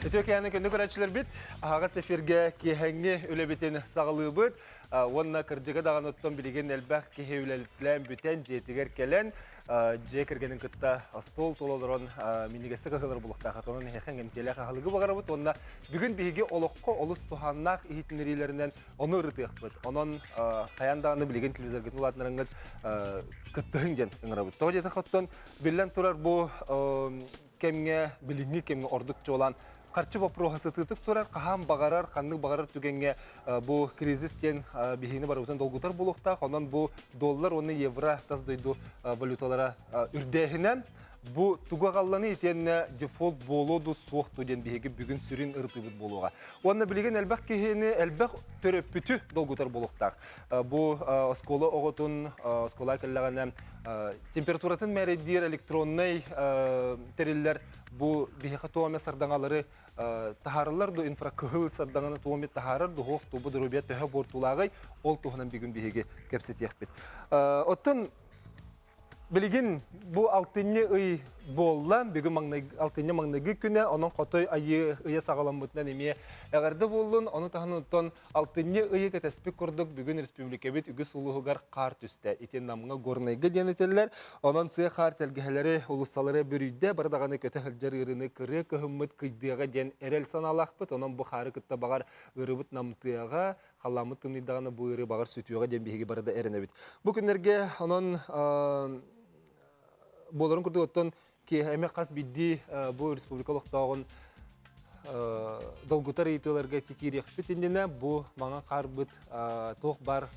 Үтүө киэһэни күндү көрөөччүлэрбит, аһаҕас эфиргэ киэһэҥҥи үлэбитин саҕалыыбыт. Уонна кырдьыга даҕаны оттон билигин элбэх киһи үлэлээн бүтэн дьиэтигэр кэлэн дьиэ кэргэнин кытта остуол тула олорон минньигэстик аһыылар булуохтаах. Онон эһиэхэ эҥэмтиэлээх аһылыгы баҕарабыт уонна бүгүн биһиги олоххо олус туһааннаах иһитиннэриилэринэн ону ырытыахпыт. Онон хайаан даҕаны билигин телевизоргытын улаатынарыҥҥыт кыттыһыҥ диэн ыҥырабыт. Тоҕо диэтэх оттон биллэн турар бу кэмҥэ, билиҥҥи кэмҥэ ордук чуолаан харчы боппуруоһа сытыытык турар, хаһан баҕарар, ханнык баҕарар түгэҥҥэ бу кризис диэн биһигини барыбытын долгутар буолуохтаах. Онон бу доллар уонна евро тас дойду валюталара үрдээһинэ бу тугу аҕалланы итиэннэ дефолт буолуо ду суох ду диэн биһиги бүгүн сүрүн ырытыыбыт буолуоҕа. Уонна билигин элбэх киһини, элбэх төрөппүтү долгутар буолуохтаах. Бу оскуола оҕотун оскуола кэллэҕинэ температуратын мээрэйдиир электроннай тэриллэр бу биһиэхэ туох эмэ сардаҥалары таһаараллар ду инфракыһыл сардаҥаны туох эмэ таһаарар ду суох ду бу доруобуйа төһө буортулааҕый ол туһунан бүгүн биһиги кэпсэтиэхпит. Оттон Билигин бу алтынньы ый буолла, бүгүн маҥнай, алтынньы маҥнайгы күнэ, онон хотой айыы ыйа саҕаламмытынан эмиэ эҕэрдэ буоллун. Ону таһынан оттон алтынньы ыйы кэтэспит курдук бүгүн республикабыт үгүс улууһугар хаар түстэ. Ити Намҥа Горнайга диэн этэллэр. Онон сыа хаар тэлгэһэлэри, уулуссалары бүрүйдэ, бары даҕаны көтө сылдьар ыарыыны кырыа кыһыммыт кыйдыаҕа диэн эрэл санаалаахпыт. Онон бу хаары кытта баҕар ыарыыбыт намтыаҕа, халлааммыт тымныйдаҕына бу ыарыы баҕар сүтүөҕэ диэн биһиги бары да эрэнэбит. Бу күннэргэ онон буоларын курдук оттон киэһэ эмэ хас биирдии бу республика олохтооҕун долгутар ыйытыыларга киириэхпит иннинэ бу маҥан хаарбыт туох баар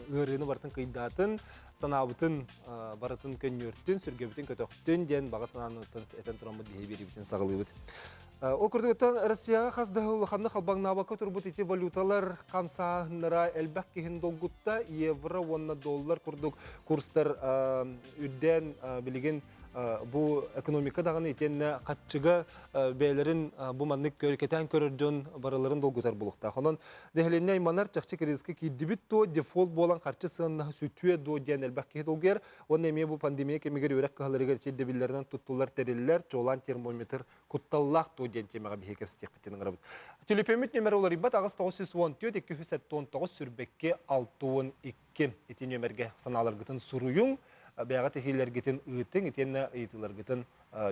ыарыыны барытын кыйдаатын, санаабытын барытын көнньүөртүн, сүргэбитин көтөхтүн диэн баҕа санааны этэн тураммыт биһиги биэриибитин саҕалыыбыт. Ол курдук оттон Россияҕа хас да улаханнык халбаҥнаабакка турбут ити валюталар хамсааһыннара элбэх киһин долгутта. Евро уонна доллар курдук курстар үрдээн билигин бу экономика даҕаны итиэннэ хаччыга бэйэлэрин бу маннык кэтээн көрөр дьон барыларын долгутар буолуохтаах. Онон нэһилиэнньэ айманар чахчы кризиска киирдибит дуо, дефолт буолан харчы сыаннаһа сүтүө дуо диэн элбэх киһи долгуйар. Уонна эмиэ бу пандемия кэмигэр үөрэх кыһаларыгар ирдэбиллэринэн туттуллар тэриллэр, чуолаан термометр кутталлаах дуо диэн тиэмэҕэ биһиги кэпсэтиэхпитин ыҥырабыт. Төлөпүөммүт нүөмэрэ уларыйбат 8 914 279 сүүрбэкки 62 ити нүөмэргэ санааларгытын суруйуҥ, бэйэҕит этиилэргитин ыытыҥ, итиэннэ ыйытыыларгытын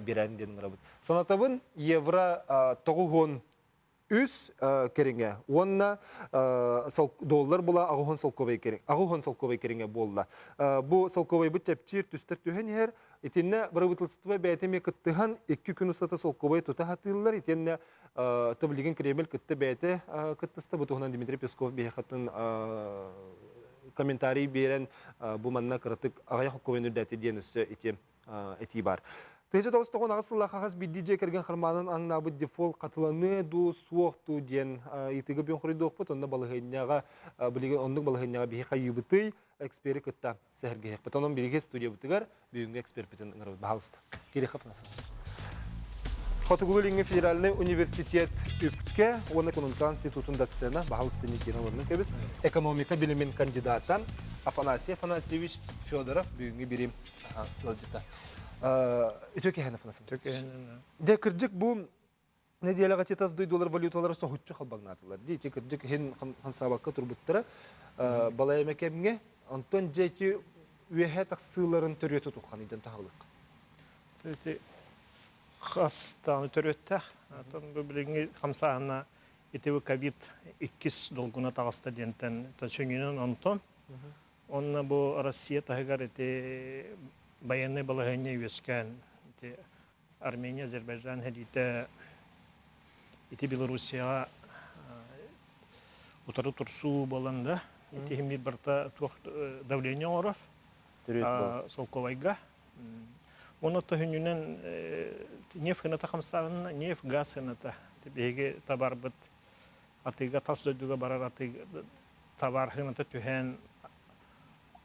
биэрэн диэн ыҥырабыт. Санатабын, евро 93 кэриҥэ уонна доллар була аҕыһын солкуобай кэриҥ аҕыһын солкуобай кэриҥэ буолла. Бу солкуобайбыт чэпчиир түстэр түһэн иһэр. Итиннэ бырабыыталыстыба бэйэтэ эмиэ кыттыһан 2 күн устата солкуобай тута сатыыллар. Итиэннэ билигин Кремль кытта бэйэтэ кыттыста. Бу туһунан Дмитрий Песков биһиэхэтин комментарий биэрэн бу манна кыратык аҕыйах солкуобайын үрдээтэ диэн өссө ити этии баар. 1998 сыллаах хас биирдии дьиэ кэргэн хармаанын аҥнаабыт дефолт хатыланыа дуу, суох дуу диэн ыйытыыга бүөн хоруйдуохпут. Онно балаһыанньаҕа билигин оннук балаһыанньаҕа биһи хайыыбытый эксперы кытта сэһэргэһиэхпит. Онон биһиги студиябытыгар бүгүҥҥү эксперпитин ыҥырабыт. Баһаалыста. Кирихов Хотугулуу-Илиҥҥи федеральнай университет үпкэ уонна экономика институтун доцена баһаалыста Никина кэбис экономика билимин кандидата Афанасий Афанасьевич Федоров бүгүҥҥү бирим ыалдьыта. Үтүө киһини Афанасий. Дьэ кырдьык бу нэдиэлэҕэ тас дойдулар валюталара соһуччу халбаҥнаатылар дии. Ити кырдьык иһин хамсаабакка турбуттара балай эмэ кэмҥэ. Онтон дьэ ити үөһэ тахсыыларын төрүөтэ тухханыйдан таһылык. Ити хас даҕаны төрүөттээх. Атын бу билиҥҥи хамсааһына ити бу ковид иккис долгуна таҕыста диэнтэн сүнньүнэн онтон Онно бу Россия таһыгар ити байыаннай балаһыанньа үөскээн ити Армения, Азербайджан сэриитэ ити Белоруссияҕа утары турсуу буолан да ити иһин барыта туох давление оҥорор солковайга. Уонна төһүнньүнэн нефть сыаната хамсааһынна, нефть, газ сыаната. Биһиги табарбыт атыыга тас дойдуга барар атыы товар сыаната түһэн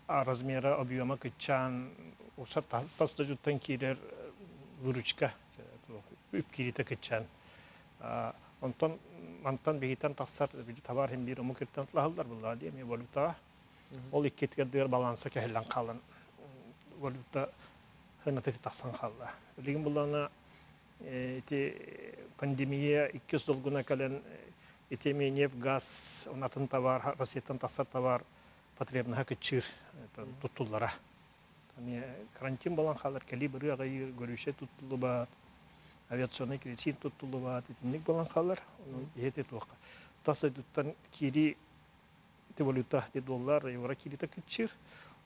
размера объема кыччаан тас дойдуттан киирэр выручка үп киириитэ кыччаан онтон мантан биһиттэн тахсар товар иһин биир омук иртэн атлаһаллар буллаа дии эмиэ валютаҕа ол иккитигэр баланса кэһиллэн хаалан валюта сыаната тахсан хаалла билигин буллаҕына. Ити пандемия иккис долгуна кэлэн ити эмиэ нефть, газ, атын товар, Россияттан тахсар товар потребноһа кыччыыр туттуллара. Эмиэ карантин буолан хаалар, кэлии бырыы аҕыйыыр, көрүүшэ туттуллубат, авиационнай керосин туттуллубат, итинник буолан хаалар. Онон иһити туохха. Тас дойдуттан киирии ити валюта, ити доллар, евро киириитэ кыччыыр.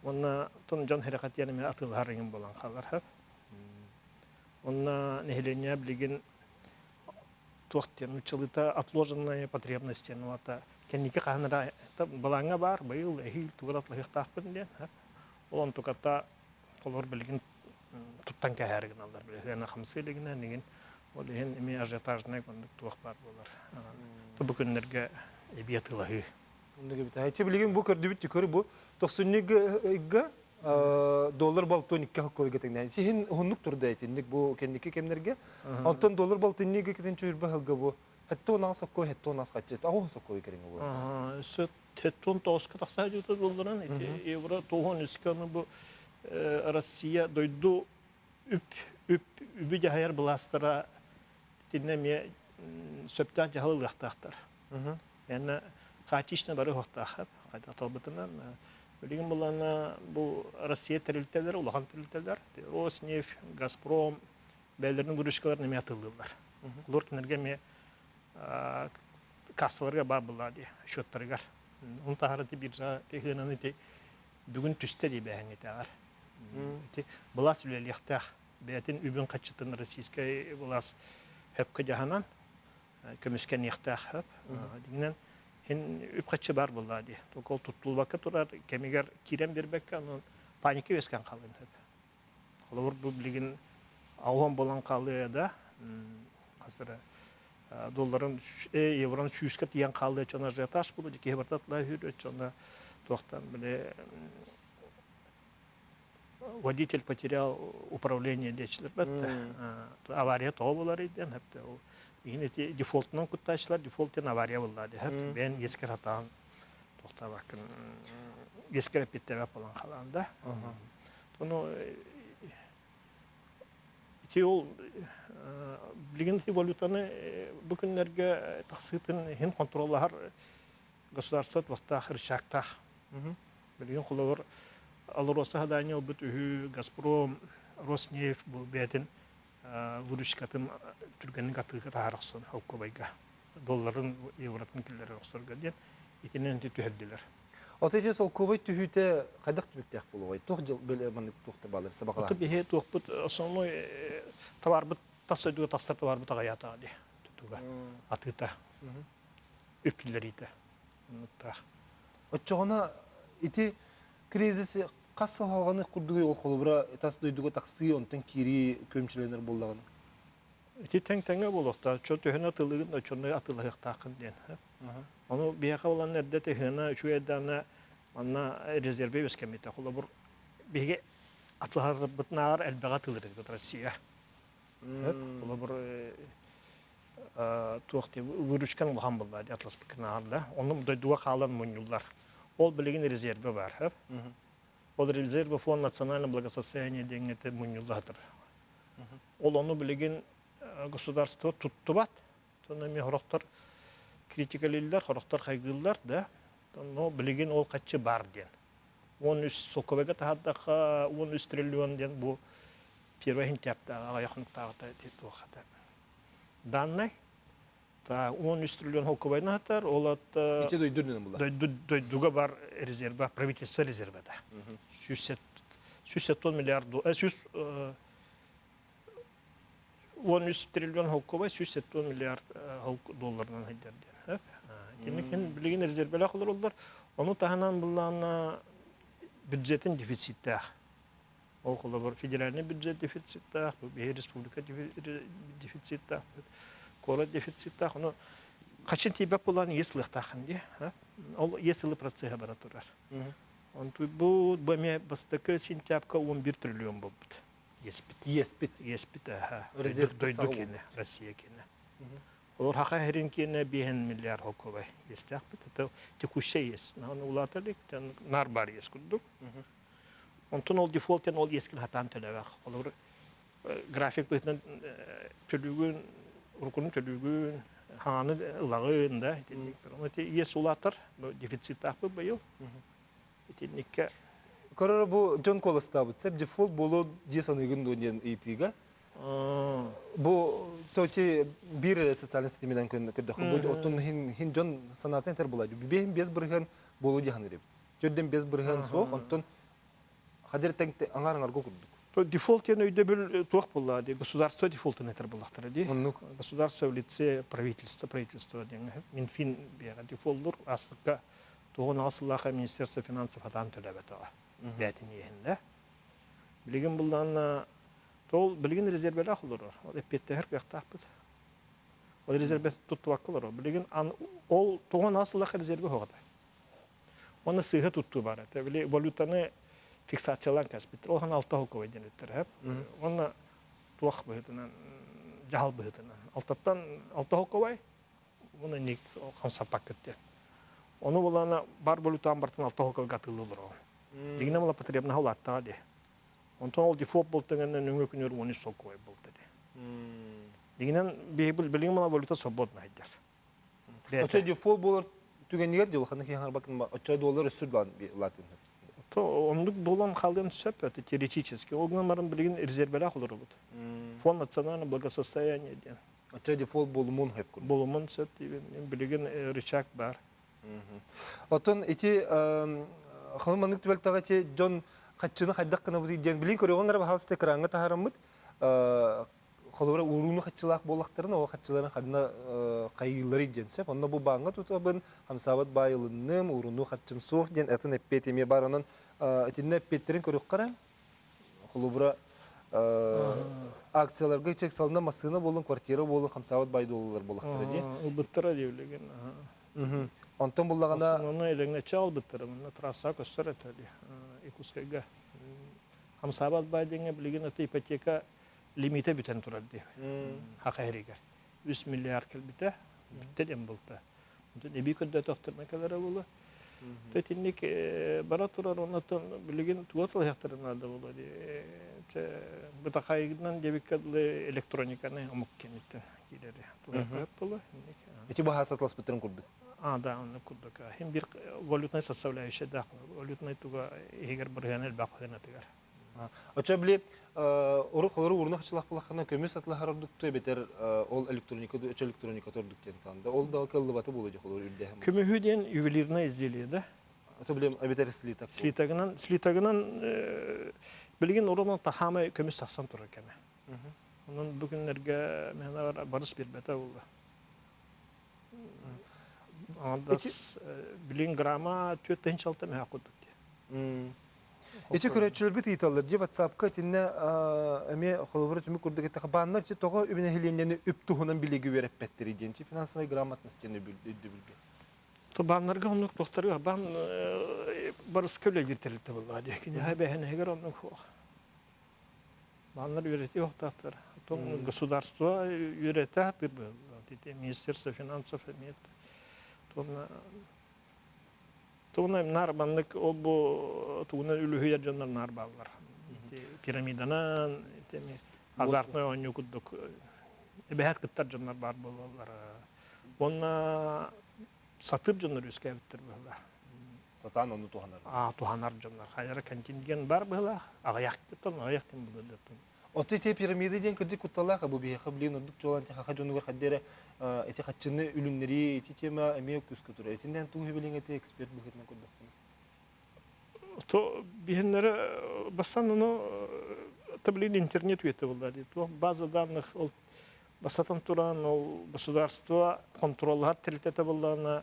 Уонна тон дьон хэрэхэтиэн эмиэ атыылаһар иҥин буолан хаалар. Онно нэһилиэнньэ билигин туох диэн нууччалыыта отложенная потребность диэн уота кэнники хаһан эрэ балааҥҥа баар быйыл эһиил тугу атлаһыахтаахпын диэн ол онтуката холобур билигин туттан кэһээри гыналлар били сыана хамсыы илигинэ нигин ол иһин эмиэ ажиотажнай курдук туох баар буолар бу күннэргэ эбии атыылаһыы. Эчи билигин бу көрдүбүт көрү бу тохсунньуга ыйга доллар балтон икки хоккойга тэҥнээн сиһин уһуннук турда итинник бу кэнники кэмнэргэ онтон доллар балтынньыга китин чүрбэ хылга бу хеттон аас соккой хеттон аас хаччы аҕыс соккой кэриҥэ буолар Хеттон тоҕуска тахса дьыта долларан ити евро тоҕон үскэ аны бу Россия дойду үп үп үбү дьаһайар былаастара итиннэ эмиэ сөптөөх дьаһал ылыахтаахтар. Янна хаотично бары уһуктаах аталбытынан билигин булана бу Россия тэрилтэлэр улахан тэрилтэлэр Роснефть, Газпром бэйэлэрин выручкаларын эмиэ атыллыыллар. Олор кинилэргэ эмиэ кассаларга баар буолла дии счеттарыгар. Оны таһара ти биржа тыһыынаны ти бүгүн түстэ дии бэһэҥҥитээҕэр. Ити былаас үлэлиэхтээх. Бэйэтин үбүн хаччытын российскай былаас хөпкө дьаһанан көмүскэниэхтээх хөп. Дигинэн хин үп-хаччы бар буолла дии. Только ол туттулбакка турар кэмигэр киирэн биэрбэккэ, онон паника үөскээн хаалыан сөп. Холобур, бу билигин аҕыһан буолан хаалыа да, хас эрэ долларын, евроны сүүскэ тиийэн хаалыа чон ажиотаж буолуо, киһи барыта тыла үһүр, оччоно туохтан били водитель потерял управление диэчилэр бэтте авария тоҕо буолар диэн хэпте ол иһин ити дефолтунан куттааччылар дефолт диэн авария буолла ди хэп бэйэн иэскэр хатаан тохтообаккын иэскэр эппиттээбэт буолан халаан да ону ити ол билигин ити валютаны бу күннэргэ тахсыытын иһин хонтуруоллаһар государство туохтаах рычагтаах. Билигин холобур АЛРОСА хадание ылбыт үһү, Газпром, Роснефть бу бэйэтин выручкатын түргэнник атыыга таһаар охсон холкуобайга долларын, евротын киллэрэ охсорго диэн итинэн түһэрдилэр. Ото ити солкуобай түһүүтэ хайдах түмүктээх буолуой? Туох дьыл маннык туохта баалар сабаҕалаан? Ото биһи туохпут основной товарбыт тас дойдуга тахсар товарбыт аҕыйаатаҕа дии тутууга атыыта үп киллэриитэ оннуктаах. Оччоҕуна ити кризис хас сыл халҕаныах курдугуй ол холобура тас дойдуга тахсыы, онтон киирии күөмчүлэнэр буоллаҕына? Ити тэҥ-тэҥэ буолуохтаах. Чо төһөнү атыылыгын, оччону атыылаһыахтааххын диэн. Ону биһиэхэ булан эрдэ тыһыына үчүгэй даҕаны манна резервэ үөскэммитэ. Холобур, биһиги атыылаһарбытынааҕар элбэҕи атыылыыр этибит Россия. Холобур, туох дии выручкаҥ улахан буолла дии атласпыккынааҕар да. Онно дойдуга хаалан мунньуллар. Ол билигин резервэ баар. Ол резервэ фонд национального благосостояния диэҥҥэ мунньулла сытар. Ол ону билигин государство туттубат. Онно эмиэ сорохтор критикалииллэр, сорохтор хайгыыллар да. Но билигин ол хаччы бар диэн. 13 солкуобайга таһаардахха 13 триллион диэн бу первый сентябрьтааҕы аҕыйах хонуктааҕыта туохата даннай 13 триллион холкубайна сытар ол ат ити дойду үрдүнэн була дойду дойдуга бар резерва правительство резервата 170 миллиард 113 триллион холкубай 170 миллиард долларынан сылдьар диэн Итинник билигин резервэлээх олороллор ону таһынан былаана бюджетин дефициттээх. Ол холобур федеральный бюджет дефициттаах, биһи республика дефициттаах, куорат дефициттаах. Ону хачин тиийбэт буолан иэс ылыахтааххын дии. Ол иэс ылыы процеһа бара турар. Онтуй бу бу эмиэ бастакы сентябрьга 11 триллион буолбут. Иэспит. Иэспит. Иэспит, аха. Дойду киэнэ, Россия киэнэ. Олор хаха херин киэнэ 5 миллиард холкуобай иэстээхпит. Это текущая иэс. Улаата илик, нар бар иэс курдук. Онтон ол дефолт диэн ол иэскин хатаан төлөбөх. Холобур, График быһыытынан төлүүгүн, уруккуну төлүүгүн, хааны ылаҕын да итинник. Ону ити иэс улаатар, дефициттаахпыт быйыл. Итинниккэ Көрөр бу дьон куоластаабыт сеп дефолт буолуо дии саныыгын дуо диэн ыйытыыга. Бу тоти биир эрэ социальный ситиминэн көрдөххө бу оттон хин дьон санаатын этэр буолаа. Бэһин 5% буолуо дии саныыр эбит. Төрдөн 5% суох, онтон хадыр тэҥ аҥаар аҥарга курдук. Дефолт диэн өйдөбүл туох буолла дии? Государство дефолтун этэр буоллахтара дии. Оннук. Государство в лице правительства, правительство диэн Минфин биэҕэ дефоллур ааспыкка туһун аҕыс сыллаах Министерство финансов атаан төлөөбөтөҕө. Бээтин иэһиннэ. Билигин буллаанна тол билигин резервэлээх олорор. Ол эппиэттэһэр кыахтаахпыт. Ол резервэ туттубакка олорор. Билигин ол туһун аҕыс сыллаах резервэ суоҕа. Уонна сыыһа туттуу баар этэ. Били валютаны фиксациялаан кэспиттэр. Ол 6 холкуобай диэн эттэр. Уонна туох быһыытынан, дьаһал быһыытынан. Алтаттан 6 холкуобай, уонна ник хамсаппаккыт диэн. Ону булана бар валютаан бартан 6 холкуобайга атыылыылар ол. Дигинэ мала потребнаһа улааттаҕа дии. Онтон ол дефолт болтаҥанна нөҥүө күнүөр 13 солкуобай болта дии. Дигинэн билигин мала валюта свободна хайдар. Оччо дефолт буолар түгэнигэр дьылханы киһи харбакын оччо доллар өссө латын. То оннук буолан хаалыан сөп это теоретически. Ол гынан баран билигин резервэлээх олоробут. Фонд национального благосостояния диэн. Оччо дефолт буолумун хөп курдук. Буолумун сөп билигин рычаг бар. Оттон ити халы маннык түбэлтэҕэ ити дьон хаччыны хайдах гынабытый диэн билин көрүөҕүҥ эрэ баһаалыста экраҥҥа таһаараммыт холобура уурууну хаччылаах буоллахтарына ол хаччыларын ханна хайыылларый диэн сөп. Онно бу бааҥҥа тутабын, хамсаабат баай ылынным, уурунуу харчым суох диэн атын эппиэт эмиэ бар. Онон итиннэ эппиэттэрин көрүөххэ эрэ. Холобура акцияларга чек салына массыына буолун, квартира буолун, хамсаабат баай доллар буоллахтара дии. Ылбыттара дии билигин. Онтон буллаҕына Массыынаны элэҥнэччи албыттара, манна трасса көстөр этэ дии. Якутскайга. Хамсаабат баай диэҥҥэ билигин это ипотека лимиитэ бүтэн турар дии хаха иһэригэр 3 миллиард кэлбитэ бүттэ диэн буолта онтон эбии көрдөтөхтөрүнэ кэлэрэ буолуо итинник бара турар оннуттан билигин туга талыһыахтарын наада буолуо дии бытахайынан диэбиккэ дылы электрониканы омук кэнниттэн киирэри талыһыахха буолуо ити баһаа сатыласпыттарын курдук а да оннук курдук хим бир валютная составляющая да валютный туга иһигэр бырыһыан элбэх быһыанатыгар Оччо били урут холору урну хачылах булаххана көмүс атлаһар ордукту эбэтэр ол электроника өчө электроника ордук диэн таанда. Ол да кыллыбаты буолуо дии холору үрдэһэн. Көмүһү диэн ювелирное изделие да? Ото билем эбэтэр слиток. Слитогынан слитогынан билигин урунан тахаамай көмүс сахсан турар кэмэ. Онон бу күннэргэ мен барыс бербете буолла. Аңардас билин грамма 4 мөһө курдук дии. Ити көрөөччүлэрбит ыйыталлар дии WhatsApp-ка итиннэ эмиэ холобура түмүк курдук эттэххэ бааннар ити тоҕо үбү нэһилиэнньэни үп туһунан билиги үөрэппэттэрий диэн финансовая грамотность диэн өйдөбүлгэ. То бааннарга оннук туохтарга баан барыска үлэлиир тэрилтэ буоллаҕа дии. Киниэхэ бэһэнэһигэр оннук суох. Бааннар үөрэтии уохтаахтар. Оттон государство үөрэтэ сатыыр быһыылаах. Министерство финансов эмиэ туонна Тугунан наар маннык ол бу тугунан үлүһүйэр дьоннор наар бааллар. Пирамиданан, азартный оонньуу курдук эбэһээт кыттар дьоннор баар буолаллар. Уонна сатыыр дьоннор үөскээбиттэр быһыылаах. Сатаан ону туһанар. Аа, туһанар дьоннор. Хайара контингент бар быһыылаах. Аҕыйах аҕыйах тин булуодаттан. Оттон ити пирамида диэн кырдьык кутталлаах бу биһиэхэ блин ордук чуолаан хаха дьонугар хадда эрэ ити хаччыны үлүннэрии ити тема эмиэ күүскэ турар. Итиннэн туу билиҥ эти эксперт быһыытынан көрдөххүнэ. То биһиннэре бастан ону это блин интернет үйэтэ буолла дии. Туох база данных ол бастатан туран ол государство контроллаһар тэрилтэтэ буоллаҕына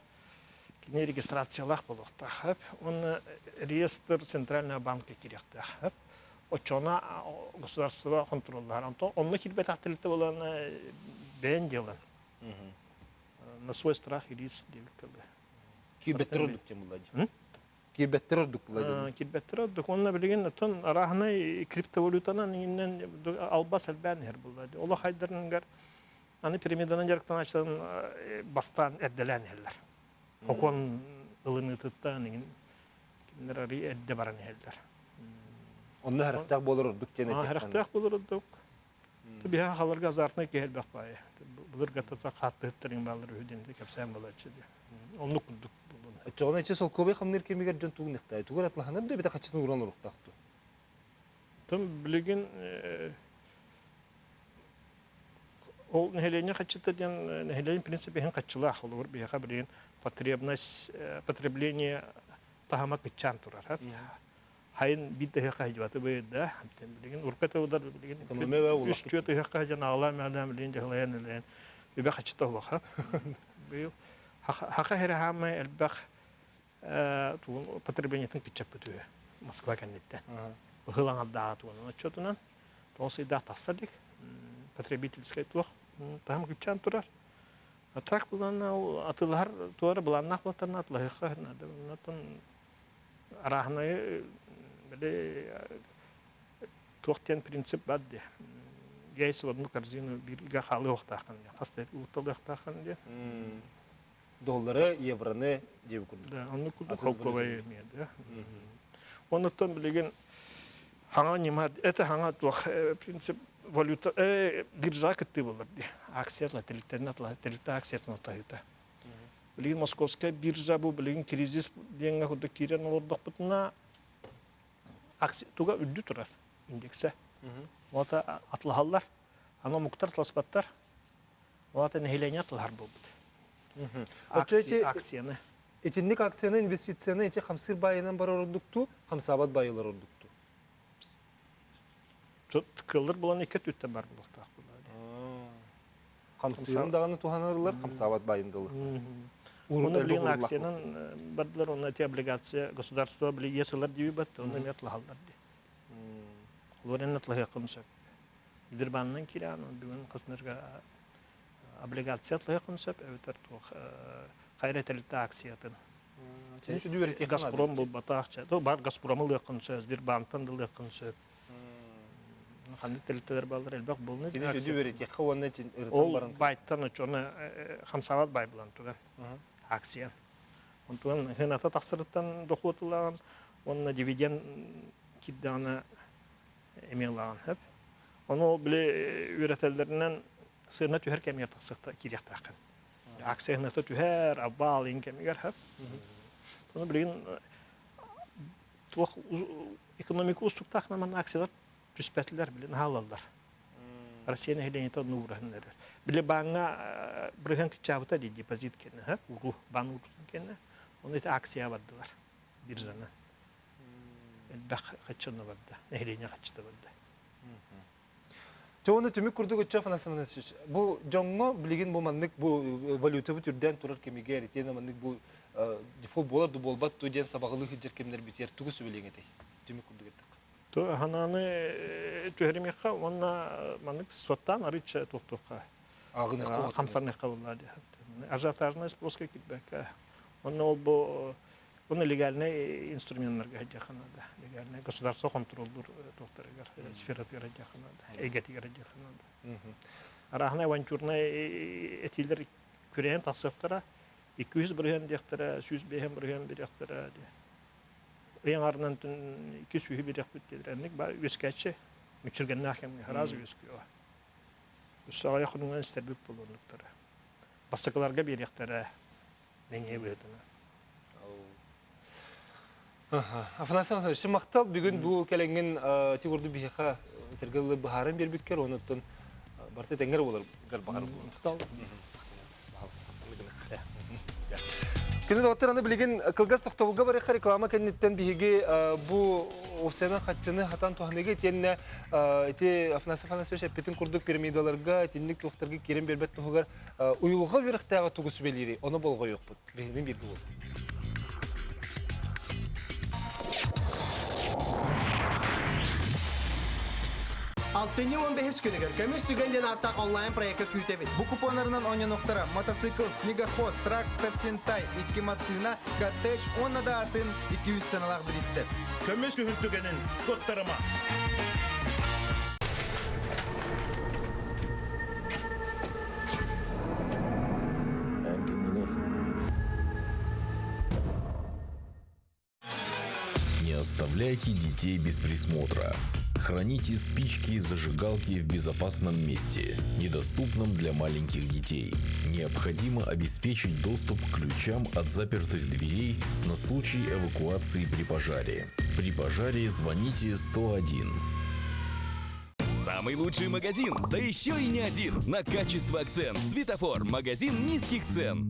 кини регистрациялаах буолуохтаах. Уонна реестр центрального банка киириэхтээх. Оччоҕуна государство хонтуруоллаһар. Онтон онно киирбэтэх тэрилтэ буолан бэйэн дьыалан. На свой страх и риск диэбиккэ дылы. Киирбэттэр ордук диэн буолла дии. Киирбэттэр ордук буолла дии. Киирбэттэр ордук. Онно билигин оттон арааһынай криптовалютанан иҥинэн албас элбээн иһэр буолла дии. Олох айдарыныгар аны пирамиданан дьарыктанааччыларын бастаан эрдэлээн иһэллэр. Хокуон ылыныытыттан иҥин кинилэр арый эрдэ баран иһэллэр. Онно харахтаах буолар ордук диэн этиэхтэн. Харахтаах буолар ордук. Биһа халарга азартнай киһи элбэх баайы. Былыргата хааттыһыттарыҥ баалар үһү диэн кэпсээн буолааччы дии. Оннук курдук буолуон. Оччоҕуна ичи солкуобай хамныыр кэмигэр дьон тугун нехтай тугар атлаһанар да бите хаччыны уран уруктаах ту. Тым билигин ол нэһилиэнньэ хаччыта диэн нэһилиэнньэ принцип иһин хаччылаах олугур биһиэхэ билигин потребность потребление таһыма кыччаан турар. Хайын биир да ыһыахха сылдьыбаты быйда. Билигин урка тылдар билигин үс түөрт ыһыахха сылдьан аҕалаан-мэҕэлээн билигин дьаһалайан үлээн үбэ хаччыта улахан. Быйыл хаха эрэ хаамай элбэх потреблениетын кыччаппыт үһү Москва кэнниттэн. Быһыл аҥардааҕа тугунан отчетунан 9 ыйдаах тахсар дик потребительскай туох таһым кыччаан турар. А так былаана атылаһар туора былааннаах буолтарына атылаһыахха наада. Онтон арааһынайы били туох диэн принцип бар дии. Яйца в одну корзину бииргэ хаалыахтааххын диэн, хас да уурталыахтааххын диэн. Доллары, евроны диэбит курдук. Да, оннук курдук холкуобай эмиэ да. Оннуттан билигин хаҥа ньыма, это хаҥа туох принцип валюта биржа кыттыы болар дии. Акция тэрилтэрин тэрилтэ акциятын атаһыыта. Билигин Московская биржа бу билигин кризис диэҥҥэ курдук киирэн олордохпутуна туга үрдү турар индексэ. Ота атлаһаллар. Аны омуктар атласпаттар. Ота нэһилиэнньэ атлаһар буолбут. Акцияны. Итинник акцияны, инвестицияны ити хамсыыр баайынан барар ордуктуу, хамсаабат баайылар ордуктуу. Кыллар булан икки өттүттэн бар буолуохтаах Хамсыырын даҕаны туһанарылар, хамсаабат баайын да Оны билин акциянан бардылар, онно эти облигация государство били иэс ылар диби бат, онно эмиэ атлаһаллар ди. Олор эн атлаһыаххын сөп. Сбербанынан киирэн, бүгүн хасынарга облигация атлаһыаххын сөп, эбэтэр туох хайра тэрилтэ акциятын. Газпром булбатах, бар Газпром ылыаххын сөп, Сбербанктан да ылыаххын сөп. Ханнык тэрилтэлэр бааллар элбэх буолуну. Кини сүдү үөрэтиэххэ уонна ырытан баран. Ол байтан очону хамсаабат бай булан туган акция. Онтон хыната тахсарыттан дохуот ылаҕын уонна дивиденд кирдэҕинэ эмиэ ылаҕын сөп. Ону ол били үөрэтэллэринэн сыана түһэр кэмигэр тахсыахта киириэхтээххин. Акция хыната түһэр, абаал иҥ кэмигэр сөп. Ону билигин туох экономика уустуктаах манна акциялар түспэтилэр, били наһаалаллар. Россия нэһилиэнньэтэ онну уураһын эрэр. Били бааҥҥа бырыһыан кыччаабыта дии депозит кэннэ, уруу, баан уурутун кэннэ. Ону ити акция бардылар биржаны. Элбэх хаччы барда, нэһилиэнньэ хаччыта барда. Чэ уонна түмүк курдук ычча Афанасий Афанасьевич, бу дьоҥҥо билигин бу маннык бу валютабыт үрдээн турар кэмигэр итиэннэ маннык бу дефолт буолар да буолбат дуо диэн сабаҕалыы сылдьар кэмнэрбитигэр тугу сүбэлиэҥ этэй? Түмүк курдук эттэххэ. Ханааны түһэримиэххэ уонна маннык суоттаан арыычча туохтуохха хамсаныахха буолла дии. Ажиотажнай спроска киирбэккэ. Уонна ол бу Оны легальнай инструменнарга сылдьыахха наада. Легальнай государство контроллуур туохтарыгар, сфератыгар сылдьыахха наада, эйгэтигэр сылдьыахха наада. Арааһынай авантюрнай этиилэр күрэйэн тахсыахтара, 200 бырыһыан диэхтэрэ, 105 бырыһыан бириэхтэрэ. Ый аҥарынан икки сүүһү бириэхпит диэтилэр. Энник баар үөскээччи мүччүргэннээх кэмҥэ сразу үөскүөҕэ. Өссө аҕыйах хонугунан истэрбит буолуоннуктара. Бастакыларга биэриэхтэрэ. Мэҥиэ быһыытынан. Афанасий Афанасьевич, махтал бүгүн бу кэлэҥҥин ити курдук биһиэхэ этэргэ быһааран биэрбиккэр, онуттан барыта тэҥҥэр буолар баҕар махтал. Күнү доҕоттор, аны билигин кылгас тохтобулга барыахха реклама кэнниттэн биһиги бу офсена хаччыны хатан туһаныыга итиэннэ ити Афанасий Афанасьевич эппитин курдук пирамидаларга итинник туохтарга киирэн биэрбэт туһугар Уйулҕа үөрэхтээҕэ тугу сүбэлиирий, ону болҕойуохпут. Биһигини бииргэ буолуҥ. Алтынньы 15 күнүгэр Көмүс түгэн диэн ааттаах онлайн-проекка күүтэбит. Бу купоннарынан оонньонуохтара мотоцикл, снегоход, трактор Сентай, икки массыына, коттедж уонна да атын 200 сыаналаах бириистэр. Көмүс күһүн түгэнин куттарыма! Не оставляйте детей без присмотра. Храните спички и зажигалки в безопасном месте, недоступном для маленьких детей. Необходимо обеспечить доступ к ключам от запертых дверей на случай эвакуации при пожаре. При пожаре звоните 101. Самый лучший магазин, да еще и не один. На качество акцент. Светофор. Магазин низких цен.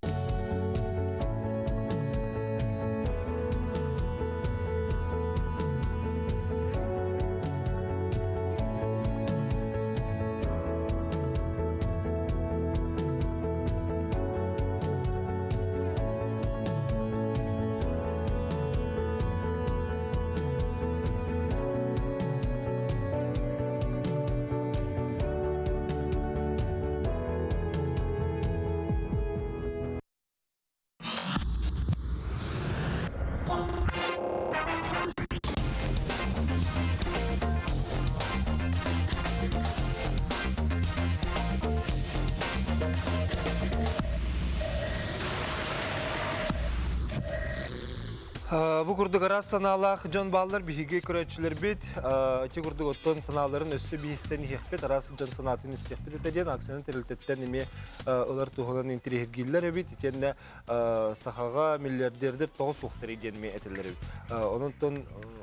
Бу курдук араас санаалаах дьон бааллар биһиги көрөөччүлэрбит ити курдук оттон санааларын өссө биһистэн иһиэхпит араас дьон санаатын истиэхпит этэ диэн акцияны тэрилтэттэн эмиэ ылар туһунан интириэһиргииллэр эбит итиэннэ сахаҕа миллиардердэр тоҕо суохтарый диэн эмиэ этэллэр эбит онон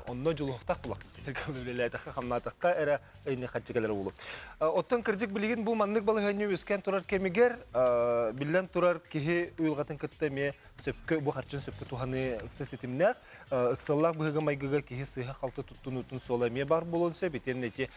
онно дьулуһуохтаах булак үлэлээтэххэ хамнаатахха эрэ ыйны хаччы кэлэр уолу. Оттон кырдьык билигин бу маннык балаһыанньа үөскээн турар кэмигэр биллэн турар киһи уйулҕатын кытта эмиэ сөпкө бу харчын сөпкө туһаныы ыкса ситимнээх ыксаллаах быһыыга-майгыга киһи сыыһа-халты туттунуутун суола эмиэ баар буолуон сөп итиэннэ ити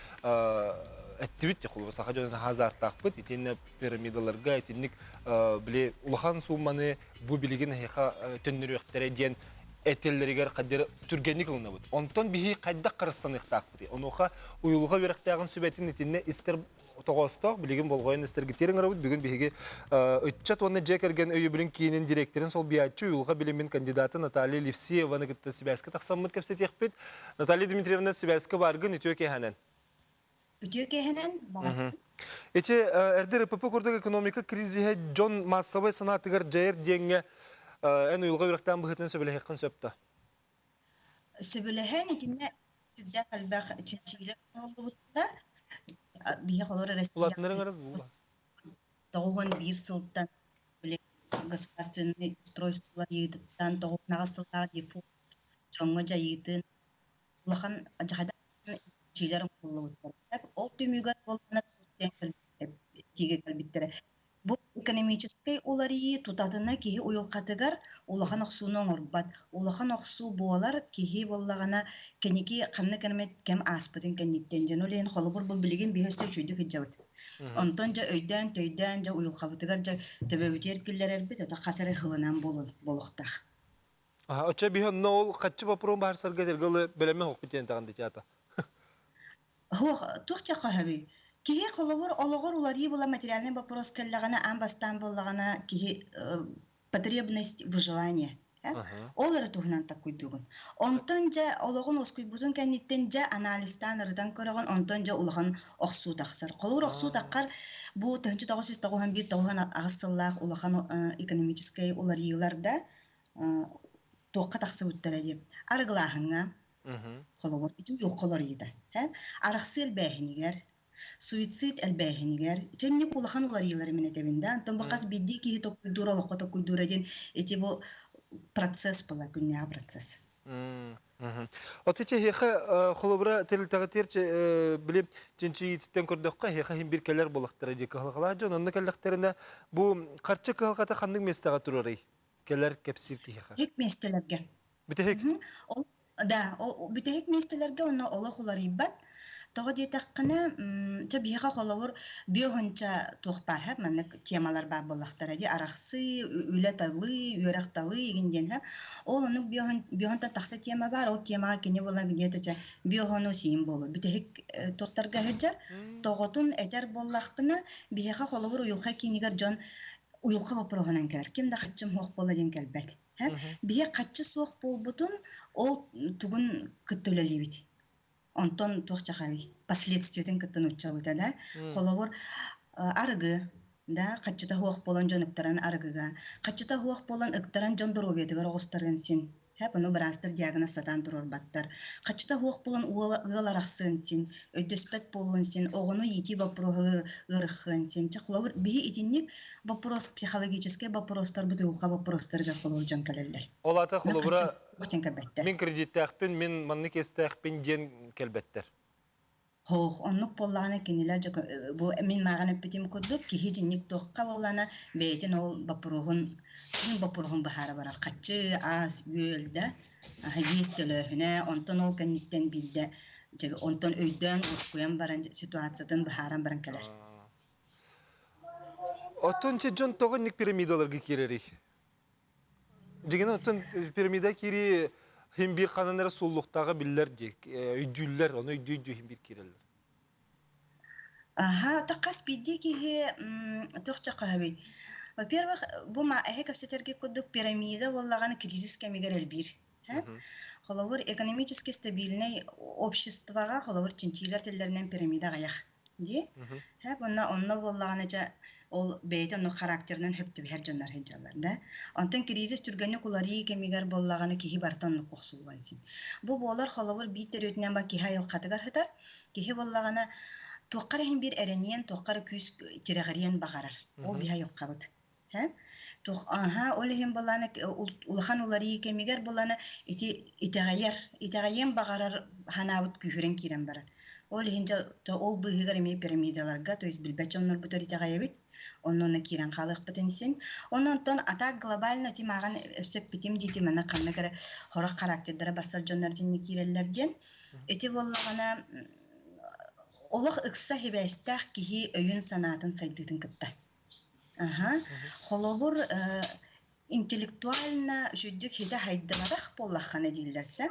эттибит холобур саха дьонун наһаа азаартаахпыт итиэннэ пирамидаларга итинник били улахан суумманы бу билигин эһиэхэ төннөрүөхтэрэ диэн этэллэригэр хаддары түргэнник ылынабыт. Онтон биһи хайдах харыстаныахтаахпытый? Онуоха уйулҕа үөрэхтээҕин сүбэтин итиннэ истэр тоҕоостоох. Билигин болҕойон истэргитиэр ыҥырабыт. Бүгүн биһиги ыччат уонна дьиэ кэргэн өйөбүлүн киинин директорын солбуйааччы уйулҕа билимин кандидата Наталья Левсееваны кытта сибээскэ тахсаммыт кэпсэтиэхпит. Наталья Дмитриевна, сибээскэ бааргын үтүө киэһэнэн. Үтүө киэһэнэн Ити эрдэ РПП курдук экономика кризиһэ дьон маассабай санаатыгар дьайар диэҥҥэ эн уйулҕа үөрэхтээн быһыытынан сөбүлэһиэххин сөп да? Сөбүлэһэн итиннэ сүрдээх элбэх чинчиилэр оҥоһуллубуттара. Биһиэхэ олорор Россия Улаатыннарыҥ арас булаас. 91 сылтан государственный устройство ыйыытыттан 98 сыллаах дефолт дьоҥҥо дьайыытын улахан дьаһайда чинчиилэр оҥоһуллубуттар. Ол түмүгэр буоллаҕына тиигэ кэлбиттэрэ. Бу экономическай уларыйыы тутатына киһи уйулҕатыгар улахан охсууну оҥорбот. Улахан охсуу буолар киһи буоллаҕына кэнники ханнык эмэ кэм ааспытын кэнниттэн дьон ол иһин холобур бу билигин биһи өссө үчүгэйдик сылдьабыт. Онтон дьэ өйдөөн-төйдөөн дьэ уйулҕабытыгар дьэ төбөбүтүгэр киллэрэрбит это хас эрэ сылынан буолуохтаах. Оччо биһи онно ол хаччы боппуруон баарсарга этэргэ ылы бэлэмэ хоқпут диэн таҕын дитята. Суох, туох дьэ Киһи холобур олоҕор уларыы була материальный вопрос кэллэҕинэ аан бастаан буоллаҕына киһи потребность выживания ол эрэ туһунан таккуйдуугун. Онтон дьэ олоҕун уоскуйбутун кэнниттэн дьэ анализтаан ырытан көрөҕүн, онтон дьэ улахан охсуу тахсар. Холобур охсуу таххар бу 1991-98 сыллаах улахан экономическай уларыйыылар да туохха тахсыбыттара диye. Арыгылааһыҥҥа, холобур, ити уйулҕа уларыйыыта. Арахсыы элбээһинигэр, суицид элбээһинигэр, итинник улахан уларыйыылары мин этэбин да. Онтон бу хас биирдии киһи толкуйдуура, олоххо толкуйдуура диэн ити бу процесс была, күннээҕи процесс. От ити эһиэхэ холобура тэрилтэҕитигэр били чинчийиититтэн көрдөххө эһиэхэ иһин бир кэлэр буоллахтара дии кыһалҕалаах дьон онно кэллэхтэринэ бу харчы кыһалҕата ханнык миэстэҕэ турарый? Кэлэр кэпсиир киһиэхэ. Бүтэһик миэстэлэргэ. Бүтэһик? Ол, да, бүтэһик миэстэлэргэ онно олох уларыйбат. Тоҕо диэтэххинэ, чэ биһиэхэ холобур биоһунча туох баар һэ маннык темалар баар буоллахтара дии арахсыы, үлэ талыы, үөрэх талыы игин диэн һэ. Ол оннук биоһунтан тахса тема баар, ол темаҕа кини буолан где-то чэ биоһону сиин буолуо. Бүтэһик туохтарга сылдьар. Тоҕотун этэр буоллахпына, биһиэхэ холобур уйулҕа киинигэр дьон уйулҕа боппуруоһунан кэлэр. Ким да хаччым суох буолла диэн кэлбэт. Биһи хаччы суох буолбутун ол тугун кытта үлэлиибит. Онтон туох чахабый? Последствиятын кытта нууччалыыта да. Холобур, арыгы да хаччыта суох буолан дьон ыктаран арыгыга, хаччыта суох буолан ыктаран дьон доруобуйатыгар оҕустарыан син. Хэп ону быраастар диагноз сатаан туруорбаттар. Хаччыта суох буолан ыал арахсыан син, өйдөспөт буолуон син, оҕону иитии боппуруоһа ыарахыан син. Чэ, холобур, биһи итинник вопрос, психологическай вопростарбыт уйулҕа вопростарыгар холобур дьон кэлэллэр. Ол аата холобура мин кредиттээхпин, мин маннык иэстээхпин диэн кэлбэттэр. Хоох, оннук буоллаҕына кинилэр дьэ бу мин мааҕын эппитим курдук киһи дьинник туохха буоллаҕына бэйэтин ол боппуруоһун мин боппуруоһун быһаара барар хаччы аас үөл да иэс төлөөһүнэ онтон ол кэнниттэн биирдэ дьэ онтон өйдөөн уоскуйан баран ситуациятын быһааран баран кэлэр. Оттон дьон тоҕо инник пирамидаларга киирэрий? Дьиҥинэн оттон пирамида киирии иһин биир ханан эрэ сууллуохтааҕа биллэр дии, өйдүүллэр, ону өйдүү-өйдүү иһин биир киирэллэр. Аха, то хас биирдии киһи туох чахаһабый? Во-первых, бу эһэ кэпсэтэргэ курдук пирамида буоллаҕына кризис кэмигэр элбиир. Холобур, экономически стабильнай обществоҕа холобур чинчиилэр тиллэринэн пирамида аҕыйах. Дии. Һэ, уонна онно буоллаҕына дьэ ол бэйэтэ оннук характерынан хөп түбэһэр дьоннор сылдьаллар да. Онтон кризис түргэнник уларыйыы кэмигэр буоллаҕына киһи барыта оннук охсуллан син. Бу буолар холобур биир төрүөтүнэн ба киһи айылҕатыгар сытар. Киһи буоллаҕына туохха эрэ иһин биир эрэниэн, туохха эрэ күүс тирэҕириэн баҕарар. Ол биһи айылҕабыт. Һэ? Туох аһа ол иһин былаана улахан уларыйыы кэмигэр былаана ити итэҕэйэр, итэҕэйиэн баҕарар санаабыт күүһүрэн киирэн барар. Ол иһин дьэ ол быыһыгар эмиэ пирамидаларга, то есть билбэт дьоннорбутугар итэҕэйэбит, онно киирэн хаалыахпытын син. Онно онтон а так глобально ити мааҕын өссө эппитим дии маны ханнык эрэ сорох характердара барсар дьоннор итинник киирэллэр диэн. Ити буоллаҕына олох ыкса сибээстээх киһи өйүн-санаатын сайдыытын кытта. Аһа. Холобур, интеллектуально үчүгдүк хитэ хайдыбатах буоллаххына дииллэрсэ.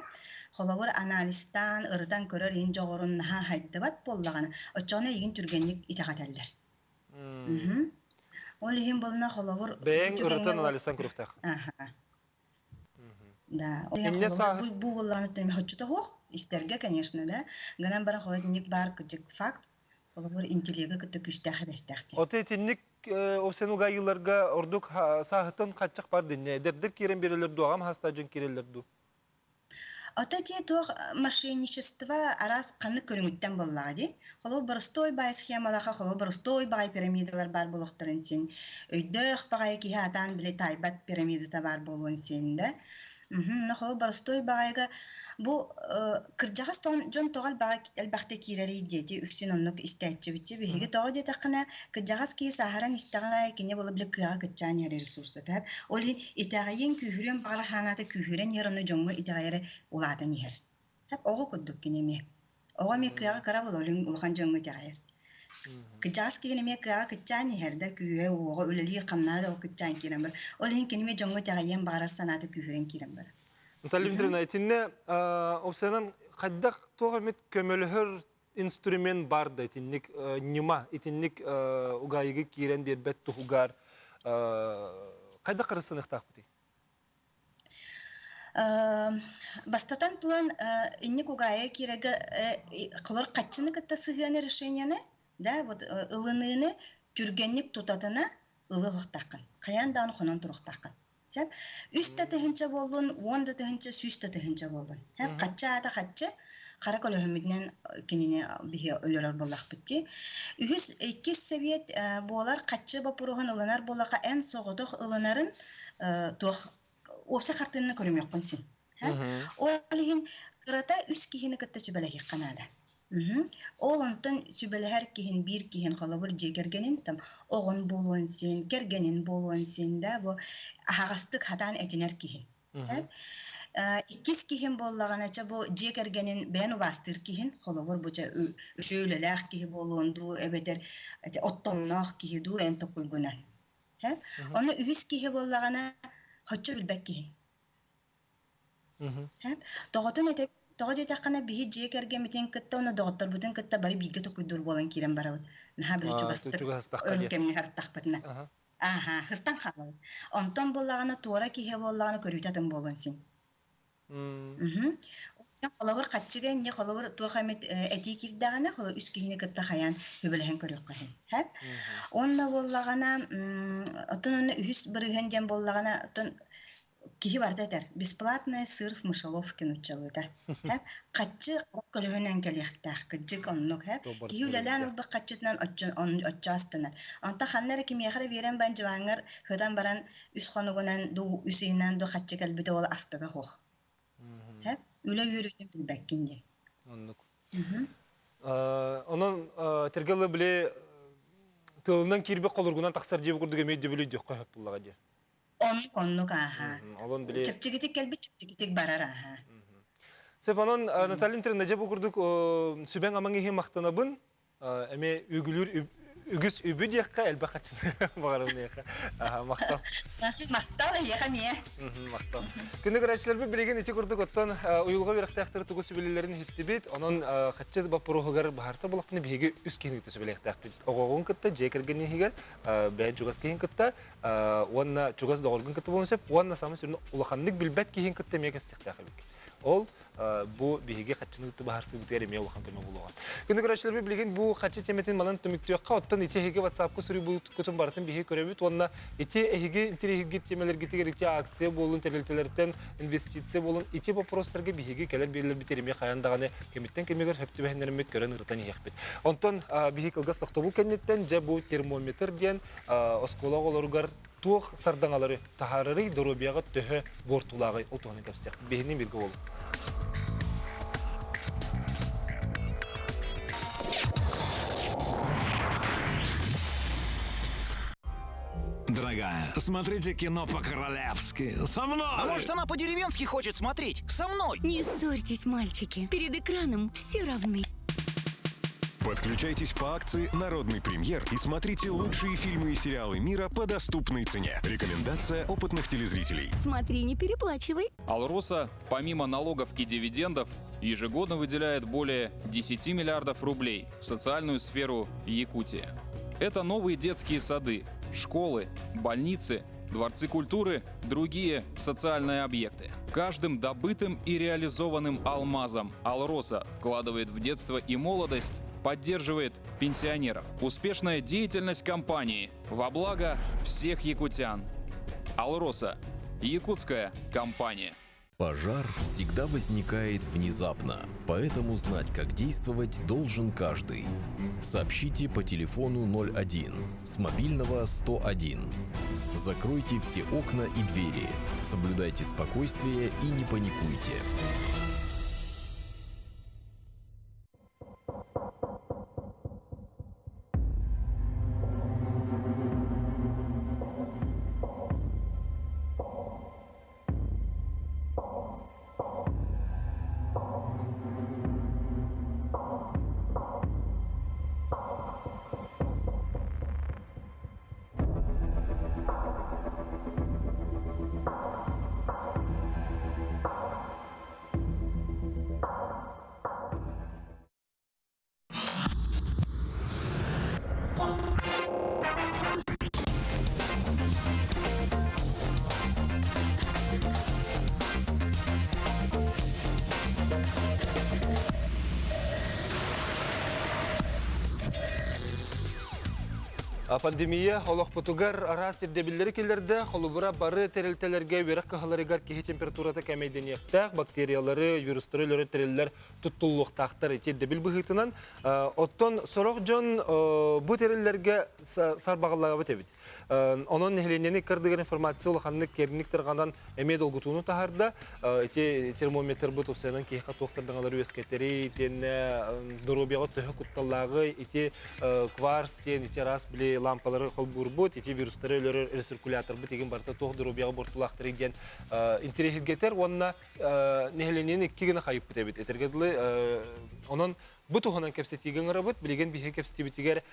Холобур, анализтаан, ырытан көрөр иһин дьоҕурун наһаа хайдыбат буоллаҕына, оччоҕуна эйигин түргэнник итэҕэтэллэр. Ол иһин буолна холобур Бэйэҥ ырытан анализтан көрүөхтээх. Аха. Да, бу бу буоллаҕына хоччута суох, истэргэ, конечно, да. Гынан баран холодильник баар кырдьык факт. Холобур, интеллеги кытта күүстээх эбэстээх диэн. Ото итинник ол угайыыларга ордук сааһыттан хаччах бар динне. Эдэрдэр киирэн биэрэллэр дуу, аҕам хаста дьон киирэллэр дуу? Ото ти туох мошенничество араас ханнык көрүҥүттэн буоллаҕа дии. Холобур, боростуой баай схемалаха, холобур, боростуой баай пирамидалар баар буолуохтарын син. Өйдөөх баҕайы киһи атаан били таайбат пирамидата баар буолуон син да. Холобур, боростуой баҕайыга бу кырдьаҕас дьон тоҕо элбэхтэ киирэрий диэти үксүн оннук истээччибитчи. Биһиги тоҕо диэтэххинэ, кырдьаҕас киһи сааһыран истэҕин аайы кини буола били кыаҕа кыччаан иһэр ресурсата. Ол иһин итэҕэйиэн күүһүрүөн баҕарар ханаата күүһүрэн иһэр, ону дьоҥҥо итэҕэйэрэ улаатан иһэр. Оҕо курдук кини эмиэ. Оҕо эмиэ кыаҕа кыра буола, улахан дьоҥҥо итэҕэйэр. Кырдьаҕас киһини эмиэ кыаҕа кыччаан иһэр да, күүһэ, уоҕа үлэлиир, хамнаһа да ол кыччаан киирэн барар. Ол иһин кини эмиэ дьоҥҥо итэҕэйиэн баҕарар санаата күүһүрэн киирэн барар. Наталья Дмитриевна, итиннэ опсайынан хайдах туох эмит көмөлөһөр инструмент бар да итинник ньыма, итинник угаайыгы киирэн биэрбэт туһугар хайдах харыстаныахтаахпытый? Бастатан туран, инник угаайа киирэргэ холор хаччыны кытта сыһыаны решениены, да, вот ылыныыны түргэнник тутатына ылыахтааххын. Хайаан даҕаны хонон туруохтааххын. Сөп? Үс да тыһыынча буоллун, уон да тыһыынча, сүүс да тыһыынча буоллун. Сөп? Хаччы аата хаччы, хара көлөһөммүтүнэн кинини биһи өлөрөр буоллахпыт дии. Үһүс, иккис сэбиэт буолар хаччы боппуруоһун ылынар буоллахха эн соҕотох ылынарын туох уопсай хартыынаны көрүмүөххүн син. Ол иһин кырата үс киһини кытта сүбэлэһиэххэ наада. Ол онтон сүбэлэһэр киһин биир киһин холобур дьиэ кэргэнин там оҕон буолуон син, кэргэнин буолуон син да бу аһаҕастык хатаан этинэр киһин. Иккис киһим буоллаҕына, чэ бу дьиэ кэргэнин бэйэн убаастыыр киһин, холобур бу чэ үчүгэй үлэлээх киһи буолуон дуу, эбэтэр оттомноох киһи дуу эн токуйгунан. Ону үһүс киһи буоллаҕына, соччо билбэт киһин. Тоҕотун этэ тоҕо диэтэххинэ биһи дьиэ кэргэммитин кытта уонна доҕотторбутун кытта бары бииргэ токуйдуур буолан киирэн барабыт. Наһаа били чугастык өр кэмҥэ сырыттахпытына. Ааһа, хыстан хаалабыт. Онтон буоллаҕына туора киһи буоллаҕына көрүүтэ атын буолуон син. Холобур, хаччыга инньэ холобур туох эмит этии киирдэҕинэ, холобур үс киһини кытта хайаан сөбүлэһэн көрүөххэ иһин. Һэп. Уонна буоллаҕына, оттон онно үһүс бырыһыан диэн буоллаҕына, оттон Киһи барыта этэр, бесплатный сыр в мышеловке нууччалыыта. Хаччы харах көлөһүнэн кэлиэхтээх, кырдьык оннук. Киһи үлэлээн ылбыт хаччытынан оччо астынар. Онтон ханна эрэ кимиэхэ эрэ биэрэн баран дьыбааҥҥар сытан баран үс хонугунан дуу, үс ыйынан дуу хаччы кэлбитэ ол астыга суох. Үлэ үөрүүтүн билбэккин диэн. Оннук. Онон тиргэлы били тылынан киирбит холургунан тахсар диэбит курдук эмиэ өйдөбүл өйдүөххэ сөп буллаҕа дии. Оннук оннук ааһа. Олон били Чэпчэкитик кэлбит чэпчэкитик барар ааһа. Сөп онон Наталья Дмитриевна дьэ бу курдук сүбэҥ амаҥ иһин махтанабын. Эмиэ үгүлүүр үгүс үбү диэххэ элбэх хаччыны баҕарабын эйиэхэ. Махтал. Махтал эйиэхэ эмиэ. Махтал. Күнү көрөөччүлэрбит билигин ити курдук оттон уйулҕа үөрэхтээхтэрэ тугу сүбэлииллэрин иһиттибит. Онон хаччы боппуруоһугар быһаарса булахпына биһиги үс киһини кытта сүбэлиэхтээхпит. Оҕоҕун кытта, дьиэ кэргэн иһигэр, бэйэн чугас киһин кытта уонна чугас доҕоргун кытта буолуон сөп уонна саамай сүрүн улаханнык билбэт киһин кытта эмиэ кэстиэхтээх эбиккит. Ол бу биһиги хаччыны кытта быһаарсыыбытыгар эмиэ улахан көмө буолуоҕа. Күндү көрөөччүлэрбит билигин бу хаччы тиэмэтин манан түмүктүөххэ, оттон ити эһиги WhatsApp-ка суруйбуккутун барытын биһиги көрөбүт уонна ити эһиги интэриэһиргит тиэмэлэргитигэр ити акция буолун, тэрилтэлэртэн инвестиция буолун, ити боппуруостарга биһиги кэлэр биэрлэрбитигэр эмиэ хайаан даҕаны кэмиттэн кэмигэр сөп түбэһиннэриммит көрөн ырытан иһиэхпит. Онтон биһиги кылгас тохтобул кэнниттэн дьэ бу термометр диэн оскуола оҕолоругар туох сардаҥалары таһаарарый, доруобуйаҕа төһө буортулааҕый ол туһунан кэпсиэхпит. Биһини бииргэ буолуҥ. Дорогая, смотрите кино по-королевски. Со мной! А может, она по-деревенски хочет смотреть? Со мной! Не ссорьтесь, мальчики. Перед экраном все равны. Подключайтесь по акции «Народный премьер» и смотрите лучшие фильмы и сериалы мира по доступной цене. Рекомендация опытных телезрителей. Смотри, не переплачивай. Алроса, помимо налогов и дивидендов, ежегодно выделяет более 10 миллиардов рублей в социальную сферу Якутии. Это новые детские сады, школы, больницы, дворцы культуры, другие социальные объекты. Каждым добытым и реализованным алмазом Алроса вкладывает в детство и молодость, поддерживает пенсионеров. Успешная деятельность компании во благо всех якутян. Алроса – якутская компания. Пожар всегда возникает внезапно, поэтому знать, как действовать, должен каждый. Сообщите по телефону 01 с мобильного 101. Закройте все окна и двери. Соблюдайте спокойствие и не паникуйте. Пандемия олохпутугар араас ирдэбиллэри киллэрдэ, холобура бары тэрилтэлэргэ үөрэх кыһаларыгар киһи температурата кэмэйдэниэхтээх, бактериялары, вирустары өлөрөр тэриллэр туттуллуохтаахтар ити ирдэбил быһыытынан. Оттон сорох дьон бу тэриллэргэ сарбаҕалаабыт эбит. Онон нэһилиэнньэни кырдыгар информация улаханнык киэҥник тарҕанан эмиэ долгутууну таһаарда. Ити термометр бу тупсайынан киһиэхэ туох сардаҥалары үөскэтэри, итиэннэ доруобуйаҕа төһө кутталлааҕый, ити кварц диэн ити араас били лампалары холбуурбут, ити вирустары өлөрөр рециркуляторбут игин барыта туох доруобуйаҕа буортулаахтарый диэн интэриэһиргэтэр уонна нэһилиэнньэни икки гына хайыппыт эбит. Этэргэ дылы, онон бу туһунан кэпсэтиигэ ыҥырабыт. Билигин биһиги кэпсэтиибитигэр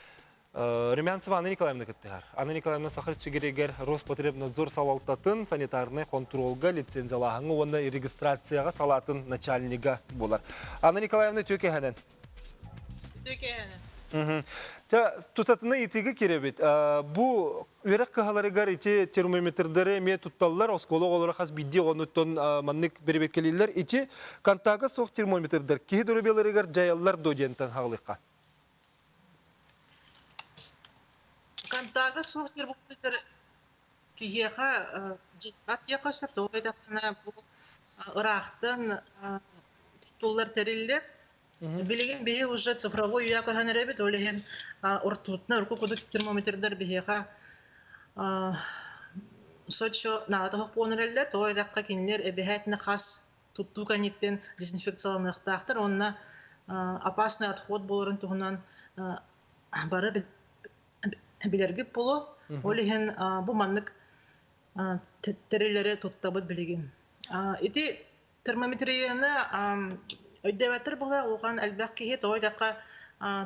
Румянцева Анна Николаевна кыттыһар. Анна Николаевна Саха Республикатыгар Роспотребнадзор салалтатын санитарнай хонтуруолга, лицензиялааһыҥҥа уонна регистрацияҕа салаатын начальнига буолар. Анна Николаевна үтүө кэһэнэн. Үтүө кэһэнэн. Тутатына итиги кирэбит. Бу үөрэх кыһаларыгар ити термометрдары эмиэ тутталлар, оскуола оҕолоро хас биирдии оҕонуттан маннык бэрэбиэркэлииллэр. Ити контага суох термометрдар киһи доруобуйаларыгар дьайаллар дуо диэнтэн хаалыахха. Контага суох термометр. Киһиэхэ дьылҕат диэххэ сөп, тоҕо диэтэххинэ бу ыраахтан туттуллар тэриллэр. Билигин биһи уже цифровой үйэ көһөн эрэбит, ол иһин ртутнай урукку курдук термометрдар биһиэхэ соччо наада суох буолан эрэллэр. Тоҕо диэтэххэ кинилэр эбэһээтинэ хас туттуу кэнниттэн дезинфекцияланыахтаахтар уонна опасный отход буоларын туһунан бары билэргит буолуо. Ол иһин бу маннык тэриллэри туттабыт билигин. Ити термометрияны өйдөөбөттөр буолар улахан элбэх киһи тоҕо диэтэххэ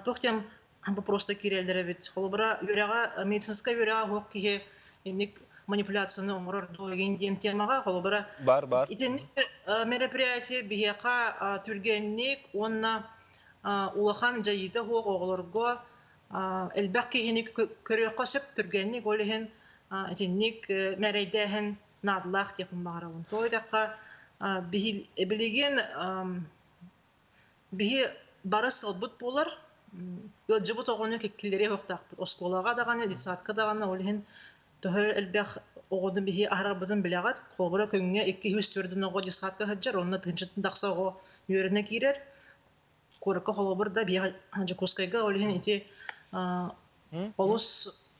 туох диэн вопростар киирэллэр эбит. Холобура, үөрэҕэ, медицинскэй үөрэҕэ суох киһи инник манипуляцияны оҥорор дуо диэн темаҕа холобура Бар бар. итинник мероприятие биһиэхэ түргэнник уонна улахан дьайыыта суох оҕолорго элбэх киһини көрүөххэ сөп түргэнник ол иһин итинник мэрэйдээһин наадалаах диэхпин баҕарабын. Тоҕо диэтэххэ билигин биһи бары сылбыт буолар ыалдьыбыт оҕону киккиллэриэ суохтаахпыт. Оскуолаҕа даҕаны, детсадка даҕаны ол иһин төһө элбэх оҕону биһи аһарарбытын билэҕит. Холобура күҥҥэ 200 оҕо детсадка сылдьар, онно тыһыынчаттан тахса оҕо үөрэнэ киирэр. Куоракка холобур да биһиэхэ Дьокуускайга ол иһин ити олус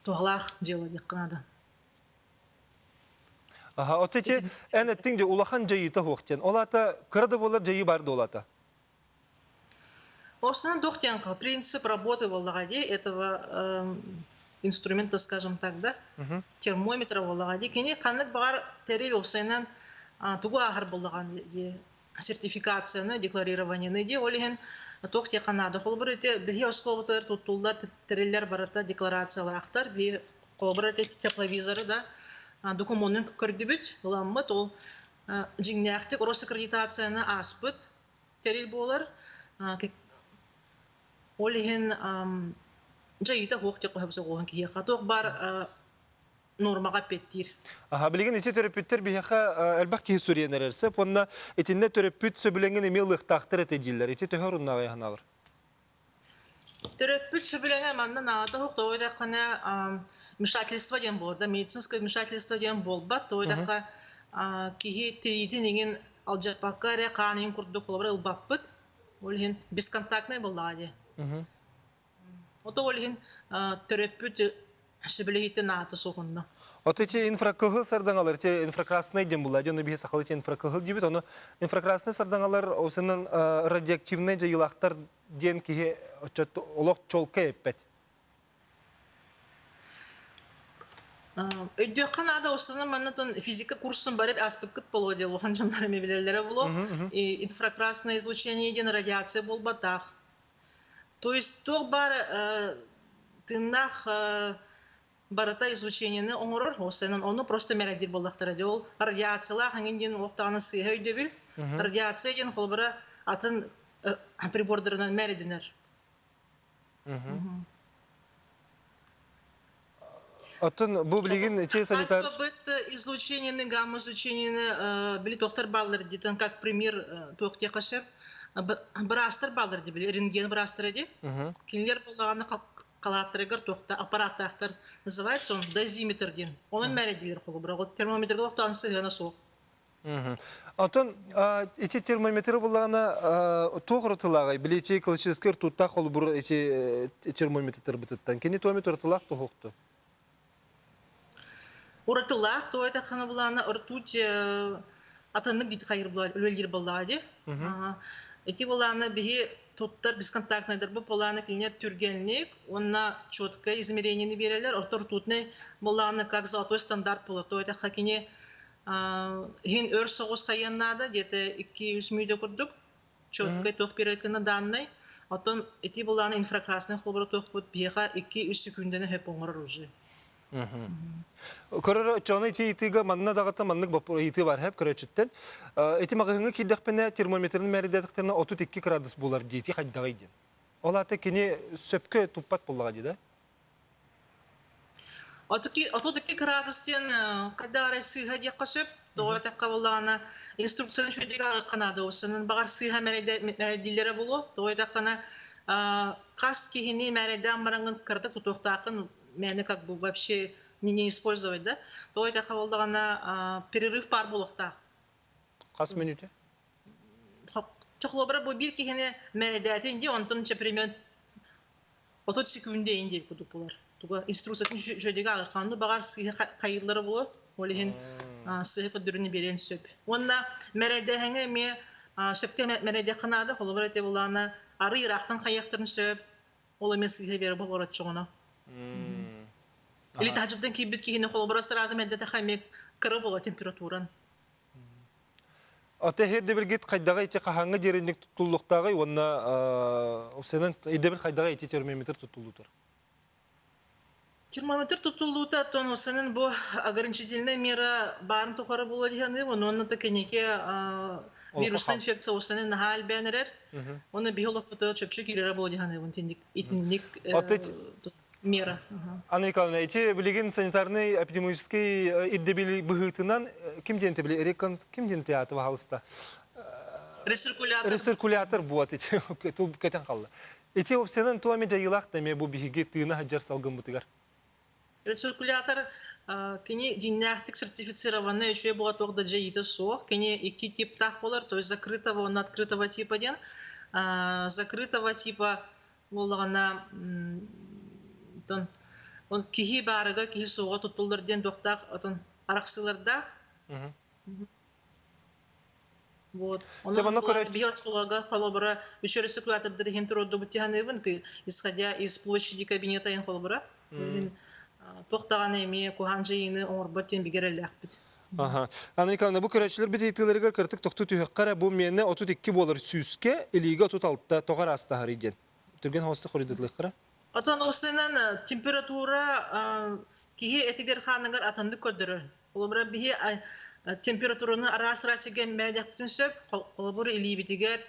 туһалаах дьыала диэххэ наада. Аха, от ити эн эттиҥ дьэ улахан дьайыыта суох диэн. Ол аата кыра да буоллар дьайыы бар да ол аата. Основной дух диэн принцип работы буоллаҕа дии этого инструмента, скажем так, да, термометра буоллаҕа дии. Кини ханнык баҕар тэрил уопсайынан тугу ааһар буоллаҕа дии сертификацияны, декларированиены дии. Ол иһин туох диэххэ наада. Холобур, ити биһи оскуолабытыгар туттуллар тэриллэр барыта декларациялаахтар. Биһи холобур, ити тепловизоры да докумуонун көрдүбүт, ыламмыт. Ол дьиҥнээхтик Росаккредитацияны ааспыт тэрил буолар. Ол иһин дьайыыта суох диэххэ сөп соҕуһун киһиэхэ. Туох баар нуормаҕа эппиэттиир. Аха, билигин ити төрөппүттэр биһиэхэ элбэх киһи суруйан эрэр сөп уонна итиннэ төрөппүт сөбүлэҥин эмиэ ылыахтаахтар этэ дииллэр. Ити төһө оруннааҕый санаабар? Төрөппүт сөбүлэҥэ манна наада суох, тоҕо диэтэххинэ вмешательство диэн буолар да, медицинское вмешательство диэн буолбат, тоҕо диэтэххэ киһи тириитин иҥин алдьаппакка эрэ хаан иҥин курдук холобур ылбаппыт. Ол иһин бесконтактнай буоллаҕа дии. Ото ол иһин төрөппүт сөбүлэһиитин аата суох онно. Ото ити инфракыһыл сардаҥалар, ити инфракрасный диэн булла, дьону биһи сахалыы ити инфракыһыл диибит, ону инфракрасный сардаҥалар осынан радиоактивнай дьайыылаахтар диэн киһи олох чолкай эппэт. Өйдүөххэ наада, осынан манна физика курсун барып ааспыккыт болуо диэн улахан дьоннор эмиэ билэллэрэ болуо. Инфракрасное излучение диэн радиация буолбатах. То есть туох баар тыыннаах барыта излучениены оҥорор, осынан ону просто мэрэгдиир буоллахтара дии. Ол радиациялаах эҥин диэн олохтооҕуна сыыһа өйдөбүл. Радиация диэн холобура атын прибордарынан мэридинэр. Оттон бу билигин ити санитар... излучениены, гамма-излучениены били туохтар бааллар диэтэн как пример туох диэххэ сөп. Быраастар бааллар дии били рентген быраастара дии. Кинилэр буоллаҕына халааттарыгар туохта аппарааттаахтар называется он дозиметр диэн. Онон мэридиир холобура. Вот термометрга охтоон сыһыана суох. Онтон ити термометры буллаҕына туох уратылааҕый? Били ити классическай ртуттаах холобур ити термометрбытыттан кини туоми уратылаах туһуохту? Уратылаах туой таххана булаана ртуть атыннык дит хайыр үлэлиир буоллаҕа дии. Ити булаана биһи туттар бесконтактныйдарбы булаана кинилэр түргэнник уонна четкое измерениени биэрэллэр. Орто ртутный булаана как золотой стандарт буолар. Туой тахха кини иһин өр соҕус хайыан наада, где-то 2-3 мүнүүтэ курдук четкай туох биэрэр даннай. Оттон ити булааны инфракрасный холобура туохпут биһиэхэ 2-3 секундэни хөп оҥорор уже. Көрөр оччоҕуна ити ыйытыыга манна даҕата маннык ыйытыы бар хэп көрөөччүттэн. Ити маҕаһыыҥҥа киирдэхпинэ термометрин мээрэйдээтэхтэринэ 32 градус буолар дии ити хайдаҕый диэн. Ол аата кини сөпкө туппат буоллаҕа дии да? 32 градус диэн хайдах эрэ сыыһа диэххэ сөп. Тоҕо этэххэ буоллаҕына, инструкцияны үчүгэйдик ааҕыахха наада. Осунун баҕар сыыһа мэрэйдииллэрэ буолуо. Тоҕо этэххинэ, хас киһини мээрэйдээн бараҥҥын кыратык тутуохтааххын мээнэ как бы вообще не использовать да. Тоҕо этэххэ буоллаҕына перерыв паар буолуохтаах. Хас мүнүүтэ? Чохлобура бу биир киһини мэрэдээтин дии, онтон чэпримиэн 30 секүндэ иин диэбит курдук буолар. Туга инструкциятын үчүгэйдик ааҕыаххаан баҕар сыыһа хайыыллара буолуо. Ол иһин сыыһа көрдөрүүнү биэриэн сөп. Уонна мэрэйдээһиҥҥэ эмиэ сөпкө мэрэйдиэххэ наада. Холобур эти булаана арый ыраахтан хайыахтарын сөп. Ол эмиэ сыыһа биэрэ буолар оччоҕуна. Или таһдьыттан киирбит киһини холобура сразу мэддэтэхэ эмиэ кыра буола температуран. Ата иһирдибилгит хайдаҕа ити хаһааҥҥа диэри туттуллуохтааҕый уонна сенен ирдэбил хайдаҕа ити термометр туттуллуутар? Термометр туттуллуута оттон сенен бу ограничительная мера баарын тухары буолуо диһаныым, онуонна то кэники вирусная инфекция осенен наһаа элбээн эрэр. Оны биһи олохпутугар чөпчү киирэрэ буолуо диһаныыбын итинник мера. Анна Николаевна, ити билигин санитарный эпидемиологический ирдэбил быһыытынан ким диэн били рекон ким диэн театр баһалыста? Рециркулятор. Рециркулятор буот ити кетен қалды. Ити опциянан туа жайылақ теме бу биһиги тыына хаджар салгыммытыгар. Рециркулятор кини дьиҥнээхтик сертифицированный үчүгэй буола туох да дьайыыта суох. Кини икки типтаах буолар, то есть закрытого уонна открытого типа диэн. Закрытого типа буоллаҕына он киһи баарыгар киһи суоҕа туттуллар диэн дуохтаах отон арахсыылардаах. Вот. Онон биһи оскуолага холобура үчү рециркулятордар иһин туруордубут тиһаныыбын исходя из площади кабинета иһин холобура туох даҕаны эмиэ куһаан дьайыыны оҥорбот диэн бигэ эрэллээхпит. Аха. Анна Николаевна, бу көрөөччүлэр бит ыйытыыларыгар кыртык тохтуу түһүөххэ эрэ, бу миэнэ 32 буолар сүүскэ, илиигэ 36 тоҕо араастаһарый диэн. Түргэн хоһуста хоруйдатылыаххара. Отон осынан температура киһи этигэр хааныгар атыннык көрдөрөр. Холобура биһи температураны араас-араас сиргэ мээдэхпитин сөп. Холобур илиибитигэр,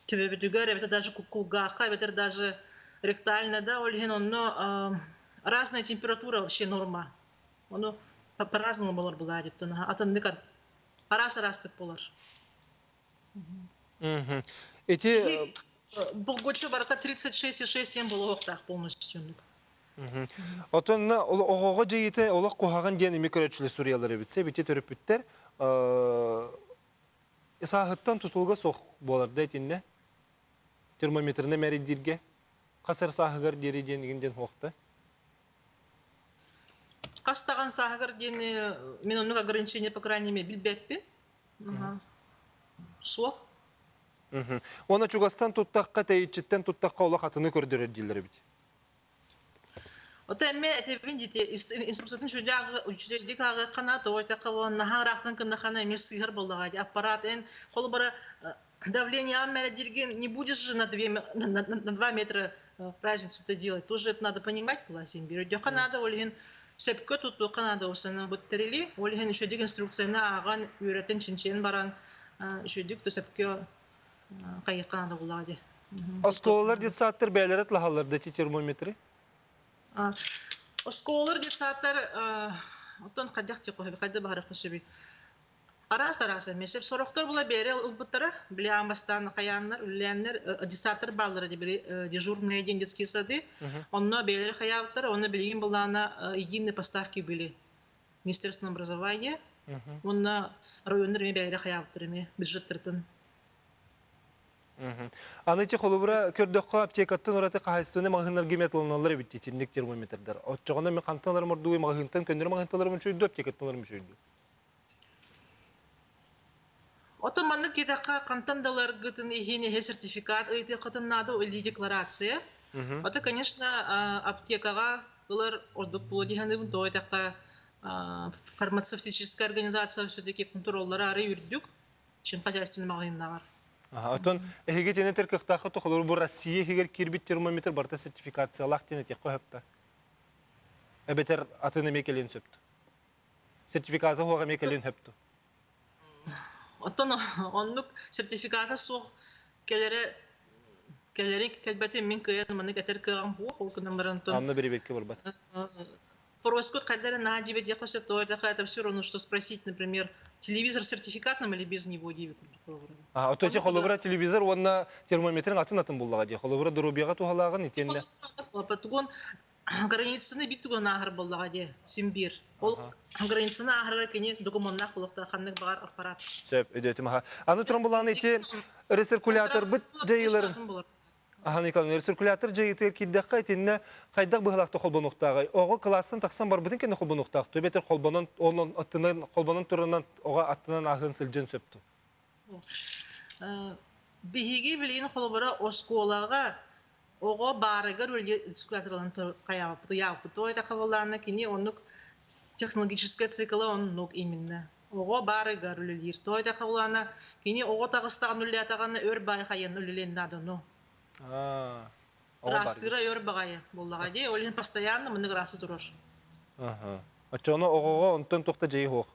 төбөбүтүгэр, эбэтэр даже кулгаахха, эбэтэр даже ректально да, ол иһин онно разная температура вообще норма. Ону по-разному болор булаа диптон атыннык араас-араастык болор. Эти Булгуччу барыта 36,6 буолуохтаах полностью. Отон оҕоҕо дьайыыта олох куһаҕан диэн эми көрөөччүлэр суруйаллар эбит. Сэбити төрөппүттэр сааһыттан тутулуга суох буолар да итиннэ термометрны мэрийдииргэ хас эр сааһыгар диэри диэн игин диэн хуохта. Хас даҕан сааһыгар диэн мин оннук ограничение по крайней мере билбэппин. Суох. Уонна чугастан туттахха, тэйиччиттэн туттахха олох атыны көрдөрөр дииллэр эбит. Ото эмме этэбин дите инструкциятын үчүгэйдик үчүгэйдик ааҕыаххана тоҕо этэххэ наһаа ыраахтан кыннахана эмиэ сыыһар буоллаҕа дии аппарат эн холобура давление мэрэ не будешь же на 2, на, на 2 метра разницу-то делать. Тоже это надо понимать была син бир. Өйдөххө надо, ол иһин сөпкө туттуохха надо осаны буттерили. Ол иһин үчүгэйдик инструкцияны ааҕан, үөрэтэн, чинчийэн баран үчүгэйдик сөпкө хайыахха надо буллаҕа дии. Оскуолалар детсадтар бэйэлэрэ тылаһаллар да эти термометры? Оскуолалар детсадтар оттон хайдах хайда баһарыахха сөбүй? Араас-араас эмиэ сөп. Сорохтор була бэйэрэ ылбыттара, били аан бастаан хайааннар, үлэлээннэр, десаттар бааллара дии, били дежурные диэн детские сады. Онно бэйэлэрэ хайаабыттара, онно билигин былаана единые поставки были Министерство образования. Уонна районнар эмиэ бэйэлэрэ хайаабыттар эмиэ бюджеттарытын. Аны ити холобура көрдөххө аптекаттан ураты хаһаайыстыбаны маҕаһыыннарга эмиэ атыланаллар эбит итинник термометрдар. Оччоҕуна мен хантан ыларым ордугуй маҕаһыынтан көннөрү маҕаһыынтан ыларым үчүгэй аптекаттан ыларым үчүгэй Оттон маннык киэтэххэ хантан да ыларгытын иһин эһэ сертификат ыйытыаххытын наада или декларация. Это, конечно, аптекаҕа ылар ордук буолуо дии саныыбын. Тоҕо диэтэххэ, фармацевтическая организация все-таки контроллара арый үрдүк, чем хозяйственный маҕаһыыннааҕар. Оттон эһиги тиэнэ кыахтаахха холобур бу Россия иһигэр киирбит термометр барыта сертификациялаах диэн этиэххэ сөп да? Эбэтэр атын эмиэ кэлиэн сөп Сертификата суох эмиэ кэлин сөп дуо? Оттон оннук сертификата суох кэлэрэ кэлэри кэлбэтин мин кыайан маннык этэр кыаҕым суох. Ол гынан баран Анна бирибекке барбат. Просьбу хайдары наһаа дьиэбэ сөп то это все равно что спросить, например, телевизор сертификатным или без него диэби курдук холобура. А, то эти холобура телевизор уонна термометрин атын атын буллаҕа дии. Холобура доруобуйаҕа туһалааҕын итиэннэ. Тугун. Границаны бит тугун ааһар буоллаҕа дии, син биир. Ол границаны ааһарыгар кини докумуоннаах буолуохтаах ханнык баҕар аппарат. Сөп, өйдөөтүм аха. Аны туран булааны ити рециркуляторбыт дьайыыларын Ахан Николаевна, рециркулятор дьайыытыгар киирдэххэ итиннэ хайдах быһалаахта холбонуохтааҕый? Оҕо кылаастан тахсан барбытын кэннэ холбонуохтаах дуо? Эбэтэр холбонон, онон аттынан холбонон туранан оҕо аттынан ааһыан сылдьыан сөп дуо? Биһиги билигин холобура оскуолаҕа оҕо баарыгар үлэлиир хайаабыт ыйаабыт тоойдахабылаана кини оннук технологическай цикла оннук именно оҕо баарыгар үлэлиир тоойдахабылаана кини оҕо таҕыстаҕын үлэлээтэҕинэ өр баай хайан үлэлиэн наадано ыраастыыра өр баҕайы буоллаҕа дии ол иһин постоянно мыннык ыраасты турар. Оччоҕуна оҕоҕо онтон туох да дьайыы суох.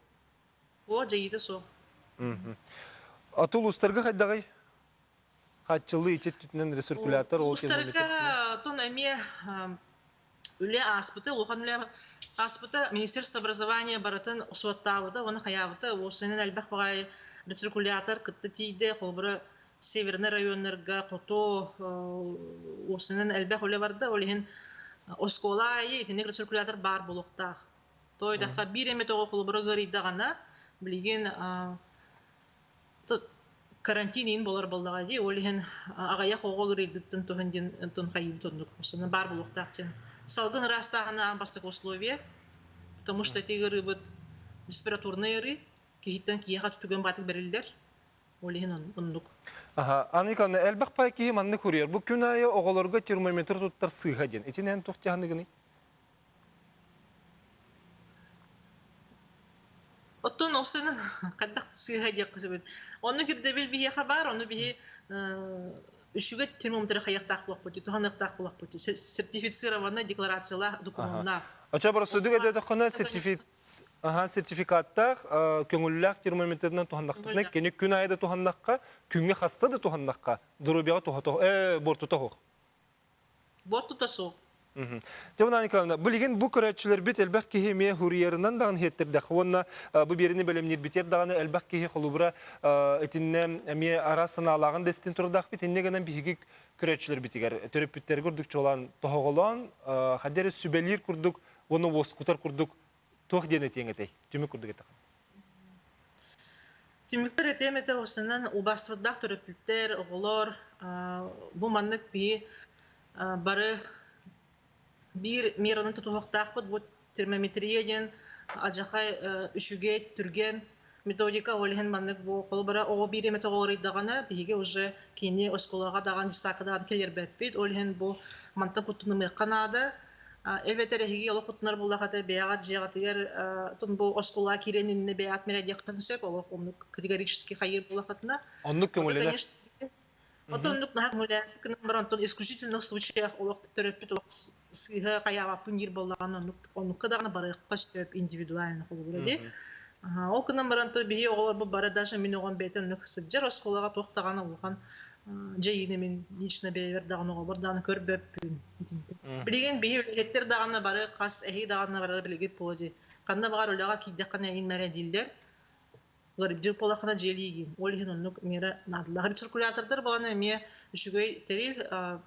О, дьайыыта суох. Аты улуустарга хайдаҕый? Хааччыллыы ити өттүнэн рециркулятор ол Улуустарга тон эмиэ үлэ ааспыта, улахан үлэ ааспыта. Министерство образования барытын суоттаабыта уонна хайаабыта. Уопсайынан элбэх баҕайы рециркулятор кытта тиийдэ. Холобура, северный районнарга, хоту уопсайынан элбэх үлэ барда. Ол иһин оскуола аайы итинник рециркулятор баар буолуохтаах. Тоойдоххо биир эмэ тоҕо холобура ыарыйдаҕына, билигин карантин иин болор буоллаҕа дии, ол иһин аҕыйах оҕо ыарыйдыттан туһун диэн онтон хайыыбыт оннук основном баар буолуохтаах диэн. Салгын ыраастааһына аан бастакы условие, потому что ити ыарыыбыт респираторный ыарыы, киһиттэн киһиэхэ түгэн баатык бэриллэр, ол иһин оннук. Аха, Анна Николаевна, элбэх пай киһи маннык суруйар. Бу күн аайы оҕолорго термометр туттар сыыһа диэн. Итини эн туох дьаһаныгыный? Оттон ол сынан хайдах сыыһа диэххэ сөбүй? Онно ирдэбил биһиэхэ баар, ону биһи үчүгэй термометры хайыахтаах буолуохпут, туһаныахтаах буолуохпут. Сертифицированная декларациялаах докумуоннаах. Очо боросудук өдөтөххүнэ сертификаттаах көҥүллээх термометрынан туһаннахпытына, кини күн аайы да туһаннахха, күҥҥэ хаста да туһаннахха, доруобуйаҕа туһата буортута суох. Буортута суох. Дьэ, Николаевна, билигин бу көрөөччүлэрбит элбэх киһи эмиэ хуруйарынан даҕаны иһиттэрдэх уонна бу биэrini бэлэмниирбитигэр даҕаны элбэх киһи холобура итиннэ эмиэ араас санаалааҕын да истин турдаахпыт. Инньэ гынан биһиги көрөөччүлэрбитигэр төрөппүттэргэ курдук чуолаан тоһоҕолоон хайдах эрэ сүбэлиир курдук уонна уоскутар курдук туох диэн этиэҥ этэй? Түмүк курдук этэххин. Түмүкпэр этиэм этэ осынан убаастабыллаах төрөппүттэр, оҕолор бу маннык биһи бары биир мераны тутуһуохтаахпыт. Бу термометрия диэн адьахай үчүгэй, түргэн методика ол иһин маннык бу холобура оҕо биир эмэ тоҕо биһиги уже кини оскуолаҕа даҕан дьыссаакка даҕан кэлэрбэппит. Ол иһин бу мантан куттанымыахха наада. Эбэтэр эһиги олох куттанар буоллаххына бэйэҕит дьиэҕитигэр тун бу оскуолаҕа киирэн иннинэ бэйэҕит мэлэдиэххитин сөп олох оннук категорически хайыыр буоллаххытына. Оннук көҥүллэнэр. Отон оннук наһаа көҥүллээхпит гынан баран онтон исключительных случаях олох төрөппүт олох сыыһа хайаабаппын диир буоллаҕына оннук оннукка даҕаны барыахха сөп индивидуально холобура дии. Ол гынан баран то биһи оҕолорбут бары даже мин оҕом бэйэтэ оннук сылдьар оскуолаҕа туох даҕаны улахан дьайыыны мин лично бэйэбэр даҕаны оҕобор даҕаны көрбөппүн. Билигин биһи үлэһиттэр даҕаны бары хас эһиги даҕаны барара билигин буолуо Ханна баҕар үлэҕэ киирдэххинэ эйин мэрэ дииллэр. Ларыбдьыр буоллаххына дьиэлиигин. Ол иһин оннук миэрэ наадалаах. Рециркулятордар буолан эмиэ үчүгэй тэрил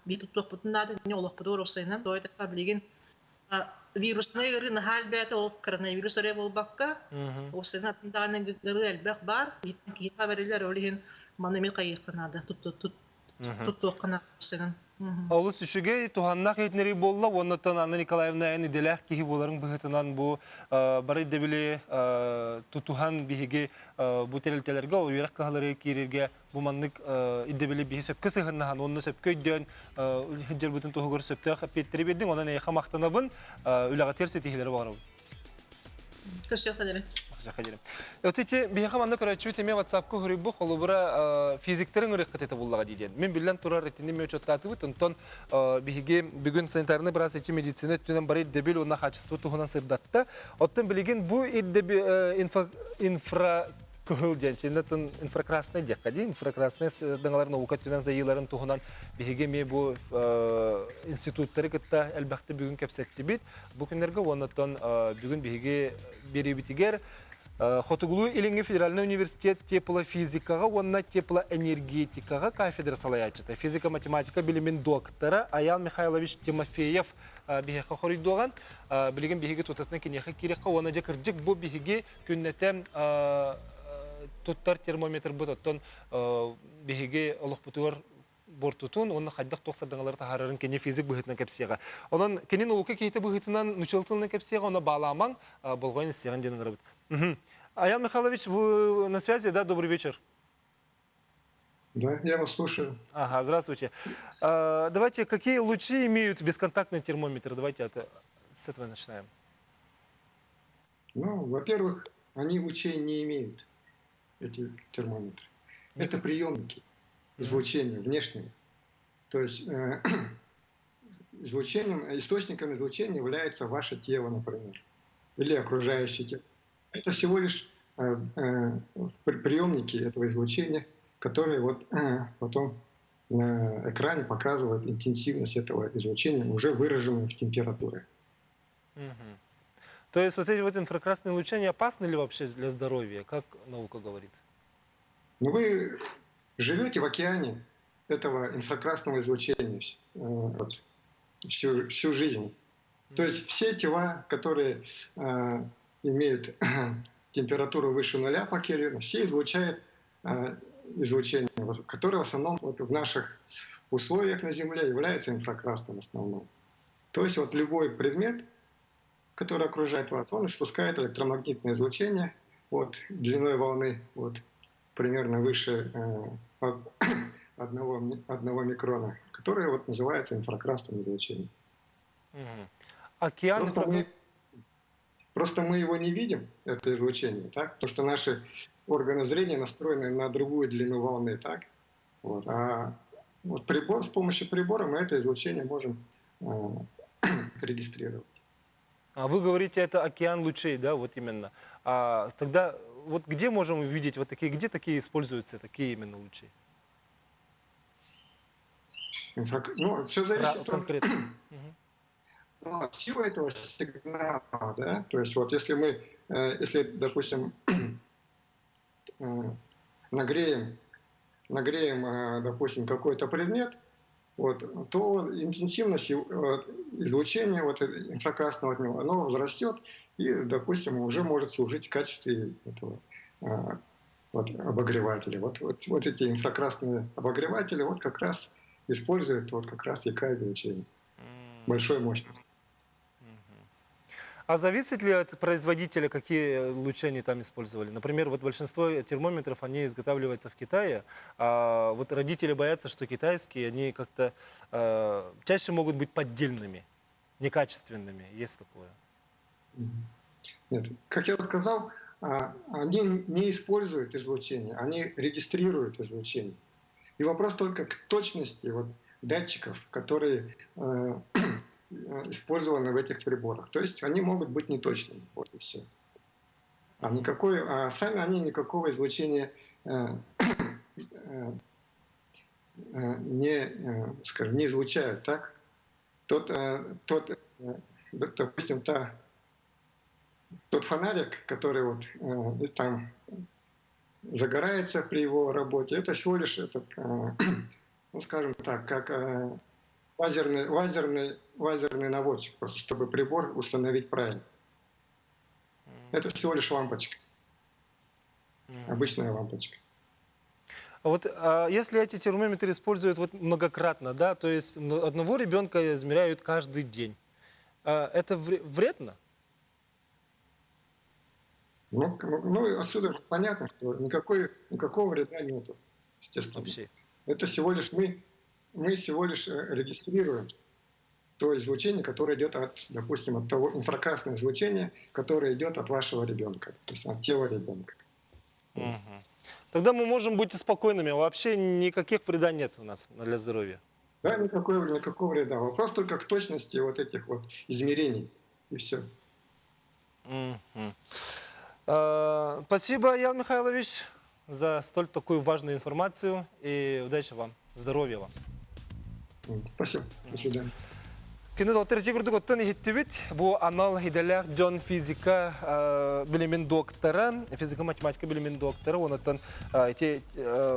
биир туттуохпутун наада инньэ олохпутугар уопсайынан тоҕо билигин вируснай ыарыы наһаа элбээтэ ол коронавирус эрэ буолбакка уопсайынан атын даҕаны ыарыы элбэх баар киһиэхэ бэриллэр ол иһин маны эмиэ хайыахха наада туттуохха наада уопсайынан Олус үчүгэй, туһаннаах иһитиннэрии буолла уонна оттон Анна Николаевна эн идэлээх киһи буоларыҥ быһыытынан бу бары ирдэбили тутуһан биһиги бу тэрилтэлэргэ, ол үөрэх кыһаларыгар киирэргэ бу маннык ирдэбили биһи сөпкө сыһыаннаһан уонна сөпкө өйдөөн сылдьарбытын туһугар сөптөөх эппиэттэри биэрдиҥ. Онон эйиэхэ махтанабын, үлэҕитигэр ситиһиилэри баҕарабын. Көрсүөххэ диэри. Көрсүөххэ диэри. Өтө ити биһиэхэ манна көрөөччүбүт эмиэ WhatsApp-ка суруйбут холобура физиктэрин ырыаххыт этэ буллаҕа дии диэн. Мин биллэн турар итини эмиэ учуоттаатыбыт. Онтон биһиги бүгүн санитарнай быраас ичи медицина өттүнэн бары ирдэбил уонна хаачыстыба туһунан сырдатта. Оттон билигин бу ирдэбил инфра кыһыл диэн чиннатын инфракрасный диэххэ дии инфракрасный дыҥалар наука өттүнэн зайыыларын туһунан биһиги эмиэ бу институттары кытта элбэхтик бүгүн кэпсэттибит. Бу күннэргэ уонна оттон бүгүн биһиги биэриибитигэр. Хотугулуу-Илиҥҥи федеральнай университет теплофизикаҕа уонна теплоэнергетикаҕа кафедра салайааччыта, физико-математика билимин доктора Аял Михайлович Тимофеев биһиэхэ хоруйдуоҕа. Билигин биһиги тутатына киниэхэ киириэххэ уонна дьэ кырдьык бу биһиги күннэтэ туттар термометрбыт оттон биһиги олохпутугар буортутун уонна хайдах туох сардаҥалары таһаарарын кини физик быһыытынан кэпсиэҕэ. Онон кини наука киһитэ быһыытынан нуччалыы тылынан кэпсиэҕэ, онно баалаамаҥ, болҕойон истиэҕин диэн ыҥырабыт. Аян Михайлович, вы на связи, да? Добрый вечер. Да, я вас слушаю. Ага, здравствуйте. Давайте, какие лучи имеют бесконтактный термометр? Давайте это, с этого начинаем. Ну, во-первых, они лучей не имеют, эти термометры. Это приемники излучения внешнего. То есть излучением, источником излучения является ваше тело, например, или окружающее тело. Это всего лишь приемники этого излучения, которые вот потом на экране показывают интенсивность этого излучения, уже выраженную в температуре. Угу. То есть вот эти вот инфракрасные лучи, они опасны ли вообще для здоровья, как наука говорит? Ну, вы живете в океане этого инфракрасного излучения вот, всю жизнь. То есть все тела, которые имеют температуру выше нуля по Кельвину, все излучают излучение, которое в основном вот в наших условиях на Земле является инфракрасным в основном. То есть вот любой предмет, который окружает вас, он испускает электромагнитное излучение вот, длиной волны вот, примерно выше 1 микрона, которое вот называется инфракрасным излучением. Угу. Океан Просто мы его не видим, это излучение, так? Потому что наши органы зрения настроены на другую длину волны, так? Вот. А вот прибор, с помощью прибора мы это излучение можем регистрировать. А вы говорите, это океан лучей, да, вот именно. А тогда вот где можем увидеть вот такие, где такие используются, такие именно лучи? Ну, все зависит от конкретно. Ну, от силы этого сигнала, да, то есть вот если мы, если, допустим, нагреем, допустим, какой-то предмет, вот, то интенсивность излучения вот, инфракрасного от него, оно возрастет и, допустим, уже может служить в качестве этого вот, обогревателя. Вот эти инфракрасные обогреватели вот как раз используют вот как раз ИК-излучение большой мощности. А зависит ли от производителя, какие лучи они там использовали? Например, вот большинство термометров, они изготавливаются в Китае, а вот родители боятся, что китайские, они как-то чаще могут быть поддельными, некачественными. Есть такое? Нет, как я сказал, они не используют излучение, они регистрируют излучение. И вопрос только к точности вот, датчиков, которые использованы в этих приборах. То есть они могут быть неточными, вот и все. А сами они никакого излучения не, скажем, не излучают, так? Тот, допустим, тот фонарик, который вот там загорается при его работе, это всего лишь этот, ну, скажем так, как лазерный наводчик, просто чтобы прибор установить правильно. Это всего лишь лампочка. Обычная лампочка. А вот если эти термометры используют вот многократно, да, то есть одного ребенка измеряют каждый день, это вредно? Ну, отсюда же понятно, что никакого вреда нету, естественно. Вообще. Это всего лишь мы всего лишь регистрируем то излучение, которое идет от, допустим, от того инфракрасное излучение, которое идет от вашего ребенка, то есть от тела ребенка. Мгм. Тогда мы можем быть спокойными. Вообще никаких вреда нет у нас для здоровья. Да, никакого вреда. Вопрос только к точности вот этих вот измерений, и все. Мгм. Спасибо, Ян Михайлович, за столь такую важную информацию. И удачи вам, здоровья вам. Спасибо. До свидания. Күнү доктор ичи курдук оттон иһиттибит. Бу анал идэлээх дьон физика билимин доктора, физика-математика билимин доктора, онуттан ити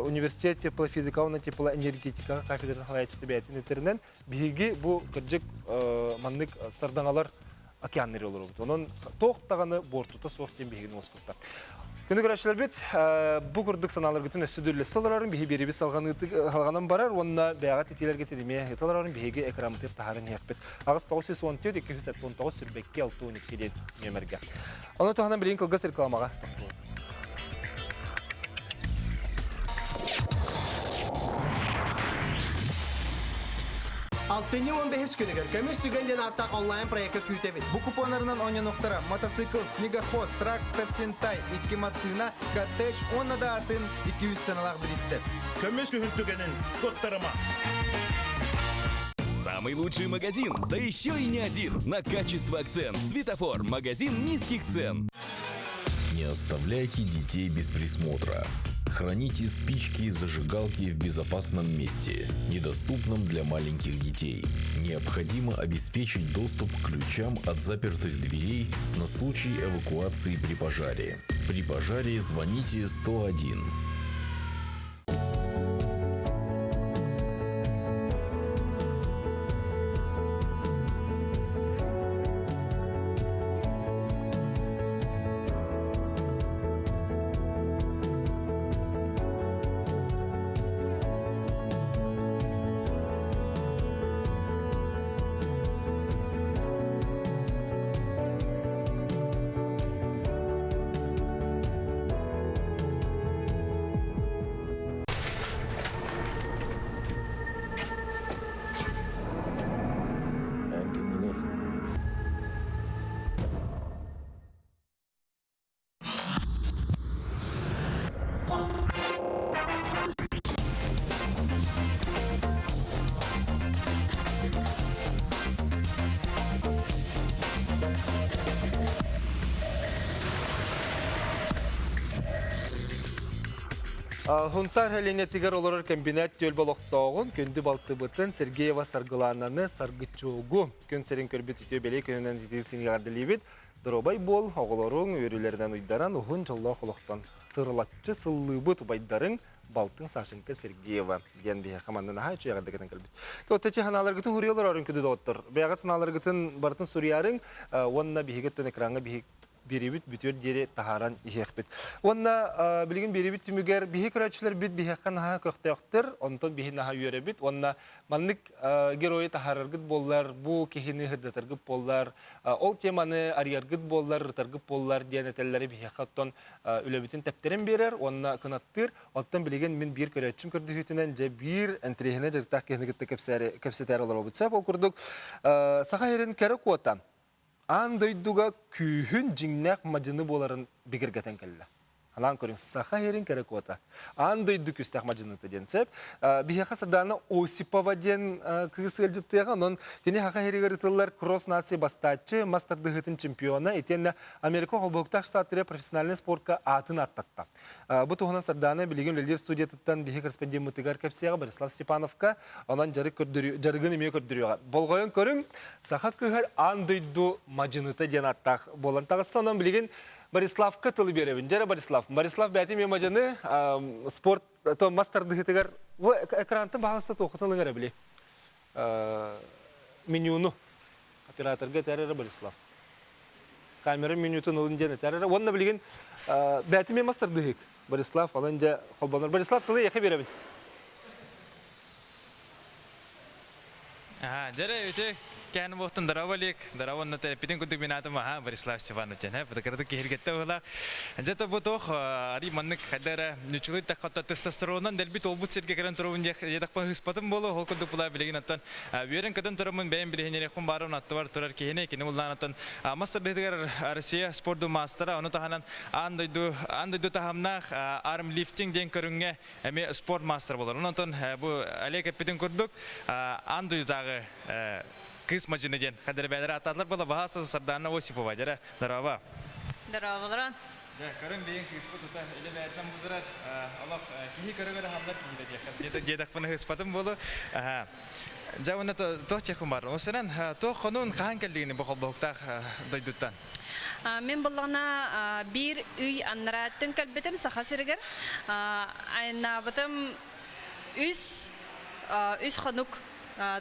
университет теплофизика уонна теплоэнергетика кафедратын салайааччыта бэйэтин этэринэн биһиги бу кырдьык маннык сардаҥалар океаннары олоробут. Онон туох даҕаны буортута суох диэн биһигини уоскутта. Күнү көрөөччүлэрбит бу курдук санааларгытын өссө дүллэстэ олорорун биһи биэрибит салҕанан барар уонна бэйэҕит итиилэргитин эмиэ ыта олорорун биһиги экранмытыгар таһааран иһиэхпит. Аҕыс 914 279 сүрбэкки 62 диэн нүөмэргэ. Ону туһанан билигин кылгас рекламаҕа тохтуо. Алтынньы 15 күнүгэр Көмүс түгэн диэн ааттаах онлайн проекка күүтэбит. Бу купоннарынан оонньонуохтара мотоцикл, снегоход, трактор, сентай, икки массыына, коттедж уонна да атын 200 сыаналаах бириистэр. Көмүс күһүн түгэнин куттарыма! Самый лучший магазин, да еще и не один. На качество акцент. Светофор. Магазин низких цен. Не оставляйте детей без присмотра. Храните спички и зажигалки в безопасном месте, недоступном для маленьких детей. Необходимо обеспечить доступ к ключам от запертых дверей на случай эвакуации при пожаре. При пожаре звоните 101. Эн кимҥиний? Хунтар Хәлиэнэтигэр олорор кэмбинээт түөлбэ олохтооҕун, күндү балтыбытын Сергеева Саргылаананы Саргыччугу күн сирин көрбүт үтүө бэлиэ күнүнэн итии сиҥэҕэрдэлиибит. Доруобай буол, оҕолоруҥ үөрүүлэринэн уйдаран уһун дьоллоох олохтон сырылаччы сыллыыбыт убайдарыҥ балтыҥ Сашенька Сергеева диэн биһиэхэ манна наһаа үчүгэй эҕэрдэ кэлбит. Тоттечи санааларгытын суруйа олорорун күндү доҕоттор. Бэйэҕит санааларгытын барытын суруйарыҥ уонна биһиги өттүн экраҥҥа биһиги биэриибит бүтүөр диэри таһааран иһиэхпит. Уонна билигин биэриибит түмүгэр биһи көрөөччүлэрбит биһиэхэ наһаа көхтөөхтөр, онтон биһи наһаа үөрэбит уонна маннык геройу таһаараргыт буоллар, бу киһини сырдатаргыт буоллар, ол теманы арыйаргыт буоллар, ырытаргыт буоллар диэн этэллэри биһиэхэ оттон үлэбитин тэптэрэн биэрэр уонна кынаттыыр. Оттон билигин мин биир көрөөччүм көрдөһүүтүнэн дьэ биир интэриэһинэй дьарыктаах киһини кытта кэпсэтээри олоробут. Сөп ол курдук Саха сирин кэрэ куота аан дойдуга күүһүн дьиҥнээх мадьыны буоларын бигэргэтэн кэллэ. Анаан көрүҥ, саха иһэрин кэрэ куота. Аан дойду күстээх мадьыныта диэн сөп. Биһиэхэ Сардаана Осипова диэн кыыс ыалдьыттыаҕа. Онон кини саха иһэригэр ытыллар кросс нации бастааччы, мас тардыһыытын чемпиона, итиэннэ Америка холбоһуктаах штаттара профессиональнай спортка аатын ааттатта. Бу туһунан Сардаана билигин үлэлиир студиятыттан биһи корреспондеммытыгар кэпсиэҕэ Борислав Степановка. Онон дьарык дьарыгын эмиэ көрдөрүөҕэ. Болҕойон көрүҥ, саха кыыһар аан дойду мадьыныта диэн ааттаах буолан таҕыста. Онон билигин Бориславка тылы биэрэбин. Дьэрэ Борислав. Борислав бэйэтин эмиэ мадьыны спорт то мас тардыһыытыгар бу экрантан баһаалыста туохутун ылыҥ эрэ били. Менюну операторга этэр эрэ Борислав. Камера менютун ылын диэн этэр эрэ. Уонна билигин бэйэтин эмиэ мас тардыһыык. Борислав онон дьэ холбонор. Борислав тылы эйиэхэ биэрэбин. Аха, дьэрэ үтү кээн буохтун дарабалик, дарабонна тэппитин курдук мин аатым аха Борислав Степанович диэн, бытыкырдык киһиргэтте быһыла. Дьэ то бу туох ари маннык хайда эрэ нүчүлүй таххатта тестостеронан дэлбит олбут сиргэ кэлэн туругун диэхпин ыспатым буолу, ол курдук була билигин оттон үөрэн көтөн тураммын бэйэм билиһиннэриэхпин баарым аттыбар турар киһини кини буллаан оттон мас тардыһытыгар Россия спордун маастара, ону таһынан аан дойду аан дойду таһымнаах армлифтинг диэн көрүҥҥэ эмиэ спорт маастара буолар. Онон бу Олег эппитин курдук, аан дойдутааҕы кыыс мадьыны диэн хадэрбээлэр ааттаатылар буола баһаастасы Сардаана Осипова. Дьэрэ, здорово. Здороволорон. Дьэ, көрүҥ биһин кыыспыт тута илэ бэйэтинэн будурар. Олох киһи көрө-көрө хамнар киһитэ диэххэ. Диэтэхпин ыһыспатым буолу. Дьэ уонна туох диэхпин баар. Осынан туох хонуун хаһан кэллигини бу холбоһуктаах дойдуттан? Мин буллаҕына биир ый аннарааттан кэлбитим Саха сиригэр. Айаннаабытым үс үс хонук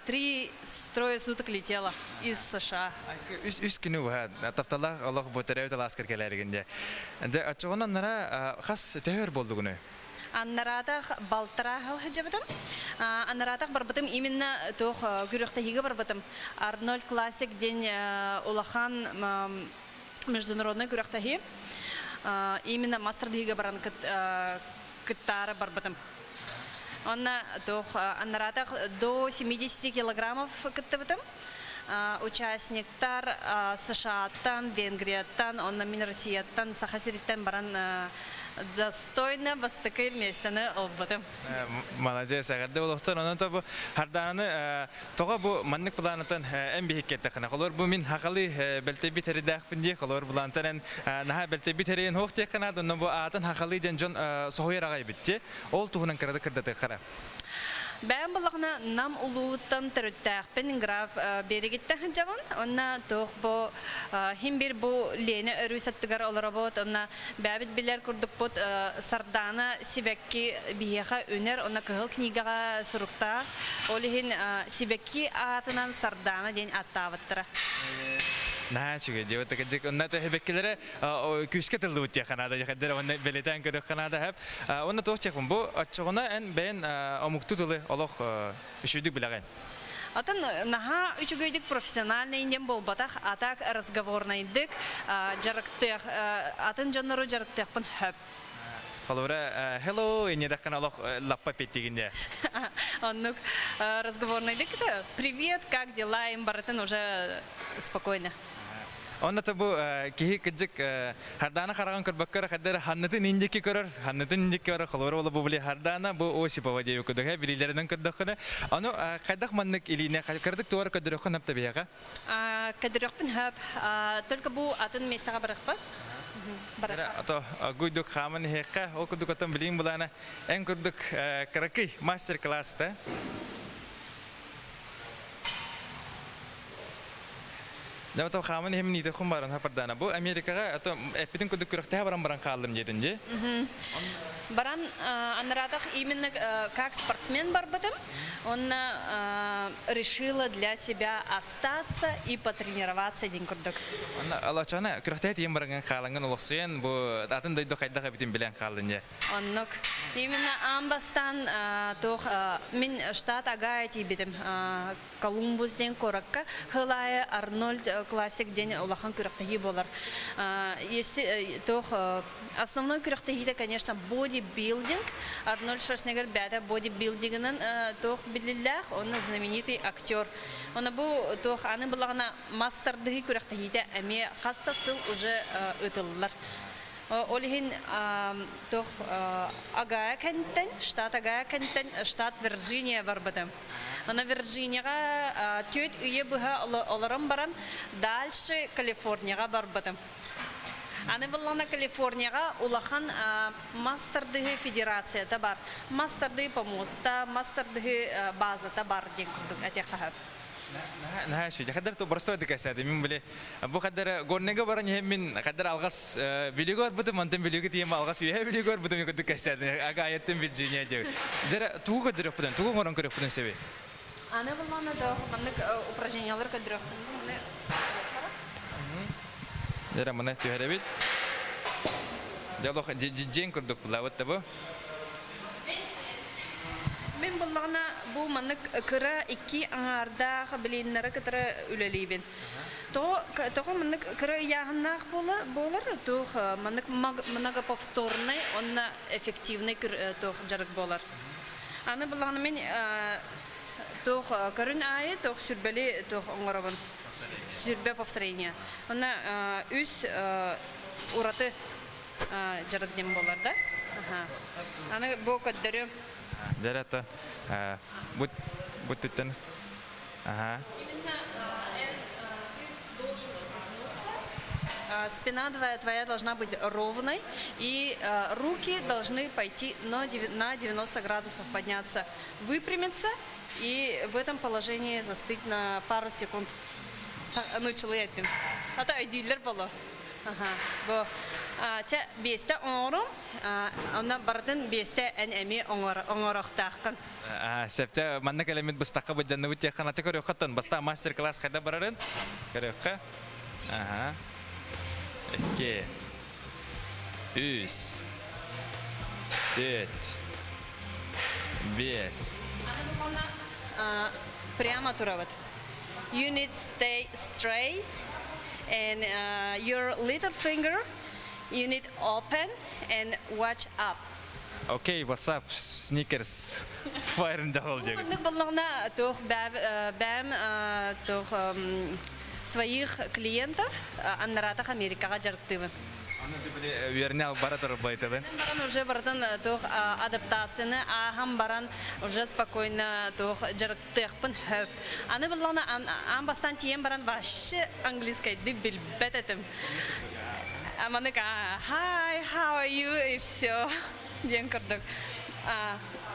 три трое суток летела из США. Үс үс күнү быһа тапталаах олох бу төрөөбүт алааскар кэлээригин дьэ. Дьэ оччоҕуна аннара хас төһө өр буолдугуну? Аннараатах балтараа сыл сылдьыбытым. Аннараатах барбытым именно туох күрэхтэһиигэ барбытым. Арнольд Классик диэн улахан международный күрэхтэһии. Именно мастер-диһигэ баран кыттаары барбытым. Онно туох аннараатах до 70 килограммов кыттыбытым. Участниктар США-ттан, Венгрияттан, онно мин Россияттан, Саха сириттэн баран достойно бастакы миэстэни ылбытым. Маладьыас, эҕэрдэ олохтон. Онон то бу Хардааны тоҕо бу маннык планатан эн биһиккэттэххинэ, холор бу мин хахалыы бэлтэйбит эридээхпин дии, холор булантан эн наһаа бэлтэйбит эрэйин хуох диэххэ наада, онно бу аатын хахалыы диэн дьон соһуйар аҕай эбит дии. Ол туһунан кырада кырдатыаххара. Бэйэм буллаҕына Нам улууһуттан төрүттээхпин, граф Биэригиттэн сылдьабын. Онно туох бу хим бир бу Лена өрүс аттыгар олоробут. Онно бэйэбит билэр курдукпут Сардаана сибэкки биһиэхэ үнэр, онно кыһыл книгаҕа суруктаах. Ол иһин сибэкки аатынан Сардаана диэн ааттаабыттара. Наһаа үчүгэй диэбит кырдьык. Онно сибэккилэрэ күүскэ тыллыбыт диэххэ наада диэхэ уонна бэлиэтээн көрүөххэ наада хэп. Уонна туох диэхпин бу оччоҕуна эн бэйэн омуктуу тылы олох үчүгүйдүк билэҕин. Атын наһаа үчүгэйдик профессиональный диэн буолбатах, а так разговорнайдык дьарыктыах атын дьоннору дьарыктыахпын хөп. Холобура, hello, иннедаххына олох лаппа петтигин дии. Оннук разговорнайдык привет, как дела, им барытын уже спокойно. Онно бу киһи кыдьык Хардаана хараҕын көрбөккө эрэ хайдары ханнытын индики көрөр, ханнытын индики көрөр, холобура буола бу били Хардаана бу Осипова диэби курдук билиилэринэн көрдөххүнэ, ону хайдах маннык илиинэ кырдык туора көрдөрөххүн хөп биһиэхэ? Көрдөрөхпүн хөп. Только бу атын миэстэҕэ барыахпыт. Ато гуйдук хааман иһиэххэ, ол курдук отон билиин булаана эн курдук кыракый мастер-класс да Дьэ, отон хааман иһим ниитэ хум баран хапардана. Бу Америкаҕа ото эппитин курдук күрэхтэһэ баран баран хааллым диэтин дии. Баран анараатах именно как спортсмен барбытым. Онно решила для себя остаться и потренироваться диэн курдук. Онно алачана күрэхтэһэ тиийэн баран хаалангын олохсуйан бу атын дойду хайдах эбитин билэн хааллын дьэ. Оннук. Именно аан бастаан туох мин штат Агая тиийбитим. Колумбус диэн куоракка Хылаайы Арнольд Классик диэн улахан күрэхтэһии буолар. Если туох основной күрэхтэһиитэ, конечно, бодибилдинг. Арнольд Шварценеггер бэйэтэ бодибилдингынан туох биллиллээх, он знаменитый актер. Оны бу туох аны булаҕына мастардыһыы күрэхтэһиитэ эмиэ хас да сыл уже ыытыллар. Ол иһин туох Агая кэнниттэн, штат Агая кэнниттэн штат Вирджиния барбытым. Ана Вирджинияҕа түөрт үйэ быһа олорон баран, дальше Калифорнияҕа барбытым. Аны буллаҕына Калифорнияҕа улахан мас тардыһыы федерацията бар. Мас тардыы помоста, мас тардыһыы базата бар диэн курдук этиэххэ сөп. Наһаа үчүгэй. Хаддар то простой дыкасады. Мин биле бу хаддар горнега баран иһэн мин хаддар алгас билиги барбытым, мантан билиги тиийэн алгас үөһэ билиги барбытым курдук кэсээдин. Ага аяттын Вирджиния диэбит. Дьэрэ тугу көрдөрөхпүтүн, тугу оҥорон көрөхпүтүн сөбүй? Аны буллаҕына да маннык упражнениялар көрдөрөхпүн. Дьэрэ маны түһэрэбит. Дьэ олох дьиэҥ курдук булаабыт да бу. Мин буллаҕына бу маннык кыра икки аҥаардаах блиннары кытары үлэлиибин. Тоҕо тоҕо маннык кыра ыйааһыннаах буолар, туох маннык многоповторный уонна эффективный туох дьарык буолар. Аны буллаҕына мин туох көрүн аайы туох сүрбэли туох оҥоробун. Сүрбэ повторение. Онно үс ураты дьарык диэн буолар да. Аны бу көрдөрүм. Дьэ, бу бу түттэн Ага. Именно ты должен разогнуться. Спина твоя, твоя должна быть ровной, и руки должны пойти на 90 градусов подняться, выпрямиться. И в этом положении застыть на пару секунд. Нучылы еттим. Ата өйдииллер боло. Аха. Бу те биэстэ оҥорум, онно барытын биэстэ эн эми оҥорохтааххын. Сөптө манна кэлэммит быстахха быдьанныбыт диэххэ ача көрүөххэ баста мастер-класс хайда барарын көрүөххэ. Аха. Икки. Үс. Төрт. Бес. Прямо турабыт. You need stay straight and your little finger you need open and watch up. Окей, what's up, sneakers, fire in the hole диэки. Маннык боллоҕуна туох бэм туох своих клиентов аннараатах Америкаҕа дьарыктыыбын. Аны били үөрэнэ бара турбайтабын. Баран уже барытын туох адаптацияны ааһан баран уже спокойно туох дьарыктыахпын хөп. Аны буллаҕына аан бастаан тиийэн баран вообще английскайды билбэт этим. Маннык hi, how are you, и все диэн курдук.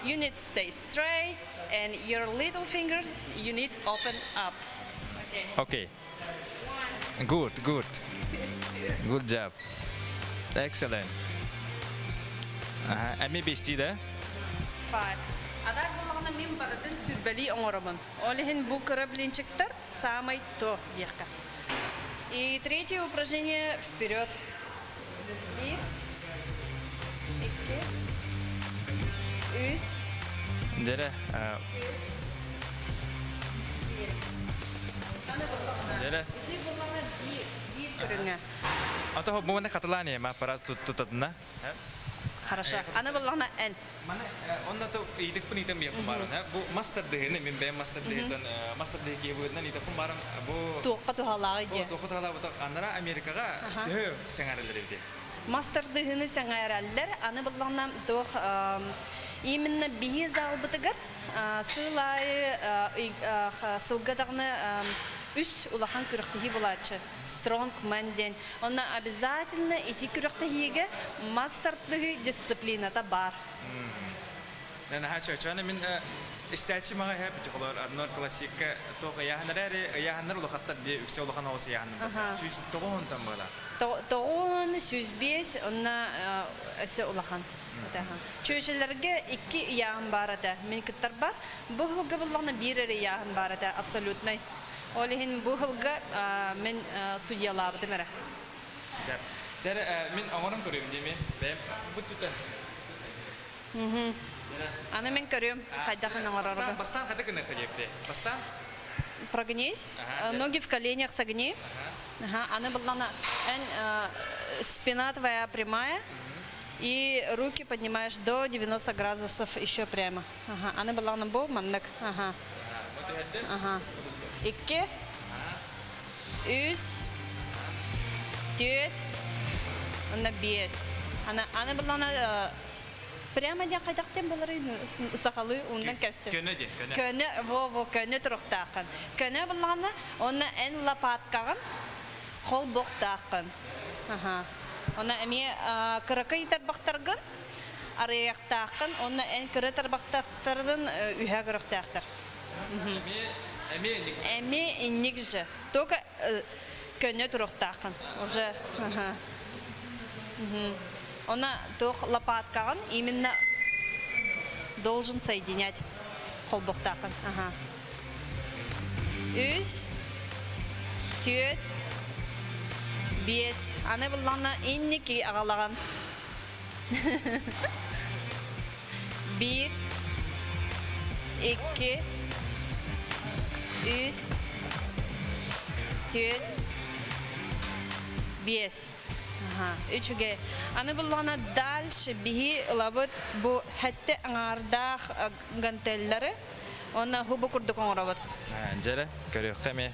You need stay straight and your little finger you need open up. Okay. Good, good. Good job. Excellent. Ага, эми бести да? Five. Адар буллаҕына мин барытын сүрбэлии оҥоробун. Ол иһин бу кыра блинчиктар самый то диэххэ. И третье упражнение вперед. Биир, икки, үс. Дере. Дере. Көрүҥэ. Ата бу маны хатылаан ма пара тутатына. Хорошо. Аны буллаҕына эн. Маны онно то ыйдыкпын ыйтан биэхпин баарын. Бу мастер дыһыны мен бэйэм мастер дыһытын мастер дыһы быһытынан ыйтаппын баарым бу Туохха туһалааҕый диye. Туохха туһалаабыт аннара Америкаҕа төһө сэҥээрэллэр эбити. Мастер дыһыны сэҥээрэллэр. Аны буллаҕына туох именно биһи залбытыгар сыл аайы сылга даҕаны үс улахан күрэхтэһии булааччы. Strong man диэн. Онно обязательно ити күрэхтэһиигэ мастер-дыһы дисциплината бар. Наһаа чөчөнө мин истээччи маҕа иһэ битихолор Арнольд классикка туох ыйааһыннар эри ыйааһыннар улахаттар дии үксэ улахан оҕус ыйааһыннар 190 буола. 905 онно өссө улахан. Чүөчэлэргэ икки ыйааһын баар этэ. Мин кыттар бар. Бу сылга буллаҕына биир эрэ ыйааһын баар этэ абсолютнай. Ол иһин бу сылга мин судьялаабытым эрэ. Сөп. Дьэ мин оҥорон көрүөм дии мен. Бэйэм бу түтэ. Аны мен көрүөм хайдахын оҥорорго. Бастаан хайда гына хадиэпти? Бастаан? Прогнись. Ноги в коленях согни. Ага. Аны буллана эн спина твоя прямая. И руки поднимаешь до 90 градусов еще прямо. Ага. Аны буллана бу маннык. Ага. Ага. Икки. Үс. Түөрт. Онно биэс. Аны аны буллана прямо диэн хайдахтан болары сахалы уннан кэстим. Көнө диэн, көнө. Көнө, во, во, көнө туруктааххын. Көнө буллаҕына, онно эн лопаткаҕын холбуохтааххын. Аха. Онно эмиэ кыракый тарбахтаргын арыйыахтааххын, онно эн кыра тарбахтарын үһэ көрүөхтээхтэр. Эмиэ инник. Эмиэ инник же. Только көнө туруохтааххын. Уже. Аха. Она туох лопаткаҕын именно должен соединять холбуохтааххын. Ага. Үс, түөрт, биэс. Аны буллаҕына инники аҕалаҕын. Биир, икки, үс, түөрт, биэс. Үчүгэй. Аны буллаҕына дальше биһи ылабыт бу хэттэ аҥаардаах гантеллары уонна хубу курдук оҥоробут. Дьэрэ, көрүөххэ эмиэ.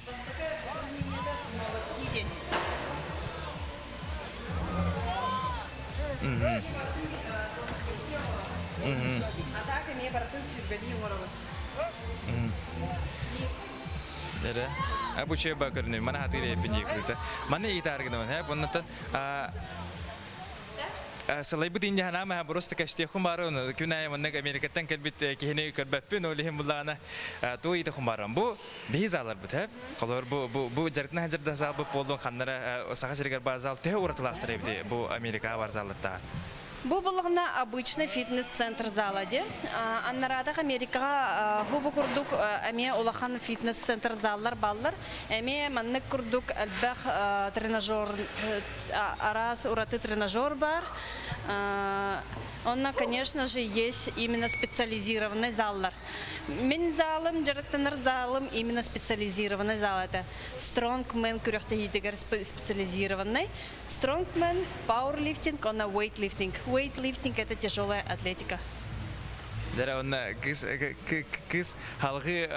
А так эмиэ барытын сүрбэлии оҥоробут. Эрэ. Бу чөй ба көрүнү. Мана хатыр эпин дии күрүтэ. Маны итаар гынабын. Һэ, bunнаттан. Сылайбыт инде ханаама просто кэштиэххин бары күн аайы маннык Америкаттан кэлбит киһини көрбөппүн, ол иһин буллаҕына туу ыйыта хумбарам. Бу биһи зааларбыт, э? Холобур, бу бу бу дьарыктана сылдьар заалбыт буоллун ханнара Саха сиригэр бар зал төһө уратылаахтар эбити бу Америкаҕа бар зааллартаан? Бу буллаҕына обычный фитнес-центр зала диэн. Аннараадах Америкаҕа бу курдук эмиэ улахан фитнес-центр заллар баллар. Эмиэ маннык курдук элбэх тренажер араас ураты тренажер бар. Онно, конечно же, есть именно специализированный заллар. Мин залым, дьарыктанар залым именно специализированный зал это. Strongman күрэхтэһиитигэр специализированный. Strongman, пауэрлифтинг, онно weightlifting. Weightlifting это тяжелая атлетика. Дэрэ онно кыз кыз халгы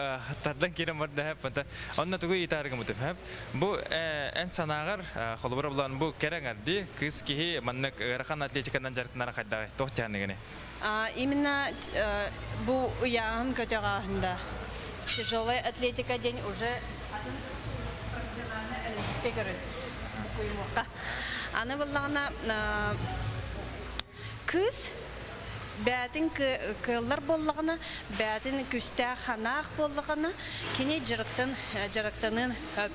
тардан киирэн барда хэп онно тугу ыйытааргымытым хэп бу эн санааҕар холобура булан бу кэрэҥэрди кыз киһи маннык ыарахан атлетиканан дьарыктанара хайдаҕый туох тиһаныгыны? Именно бу ыйааһын көтөҕөөһүндэ тяжелая атлетика день уже атын профессиональный олимпийскай көрүн букуймуохха. Аны буллаҕына кыыс бээтин кыаллар буоллаҕына, бээтин күстээх ханаах буоллаҕына, кини дьарыктан дьарыктаныан сөп.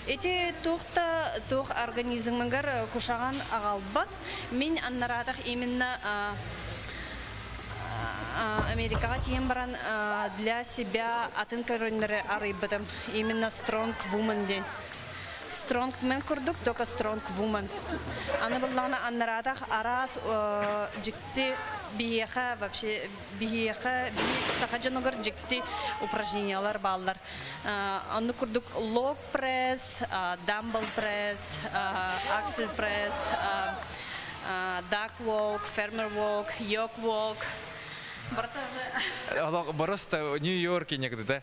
Ити туох да туох организмыгар кушаҕан аҕалбат. Мин аннараатах именно Америкаҕа тиийэн баран для себя атын көрүҥнэри арыйбытым. Именно Strong Woman диэн. Strongman курдук, только Strong Woman. Аны буллаҕына аннараатах араас дьикти биһиэхэ вообще биһиэхэ саха дьонугар дьикти упражнениялар бааллар. Оннук курдук log press, dumbbell press, axle press, duck walk, farmer walk, yoke walk. Барыта Просто Нью-Йорк инегді да.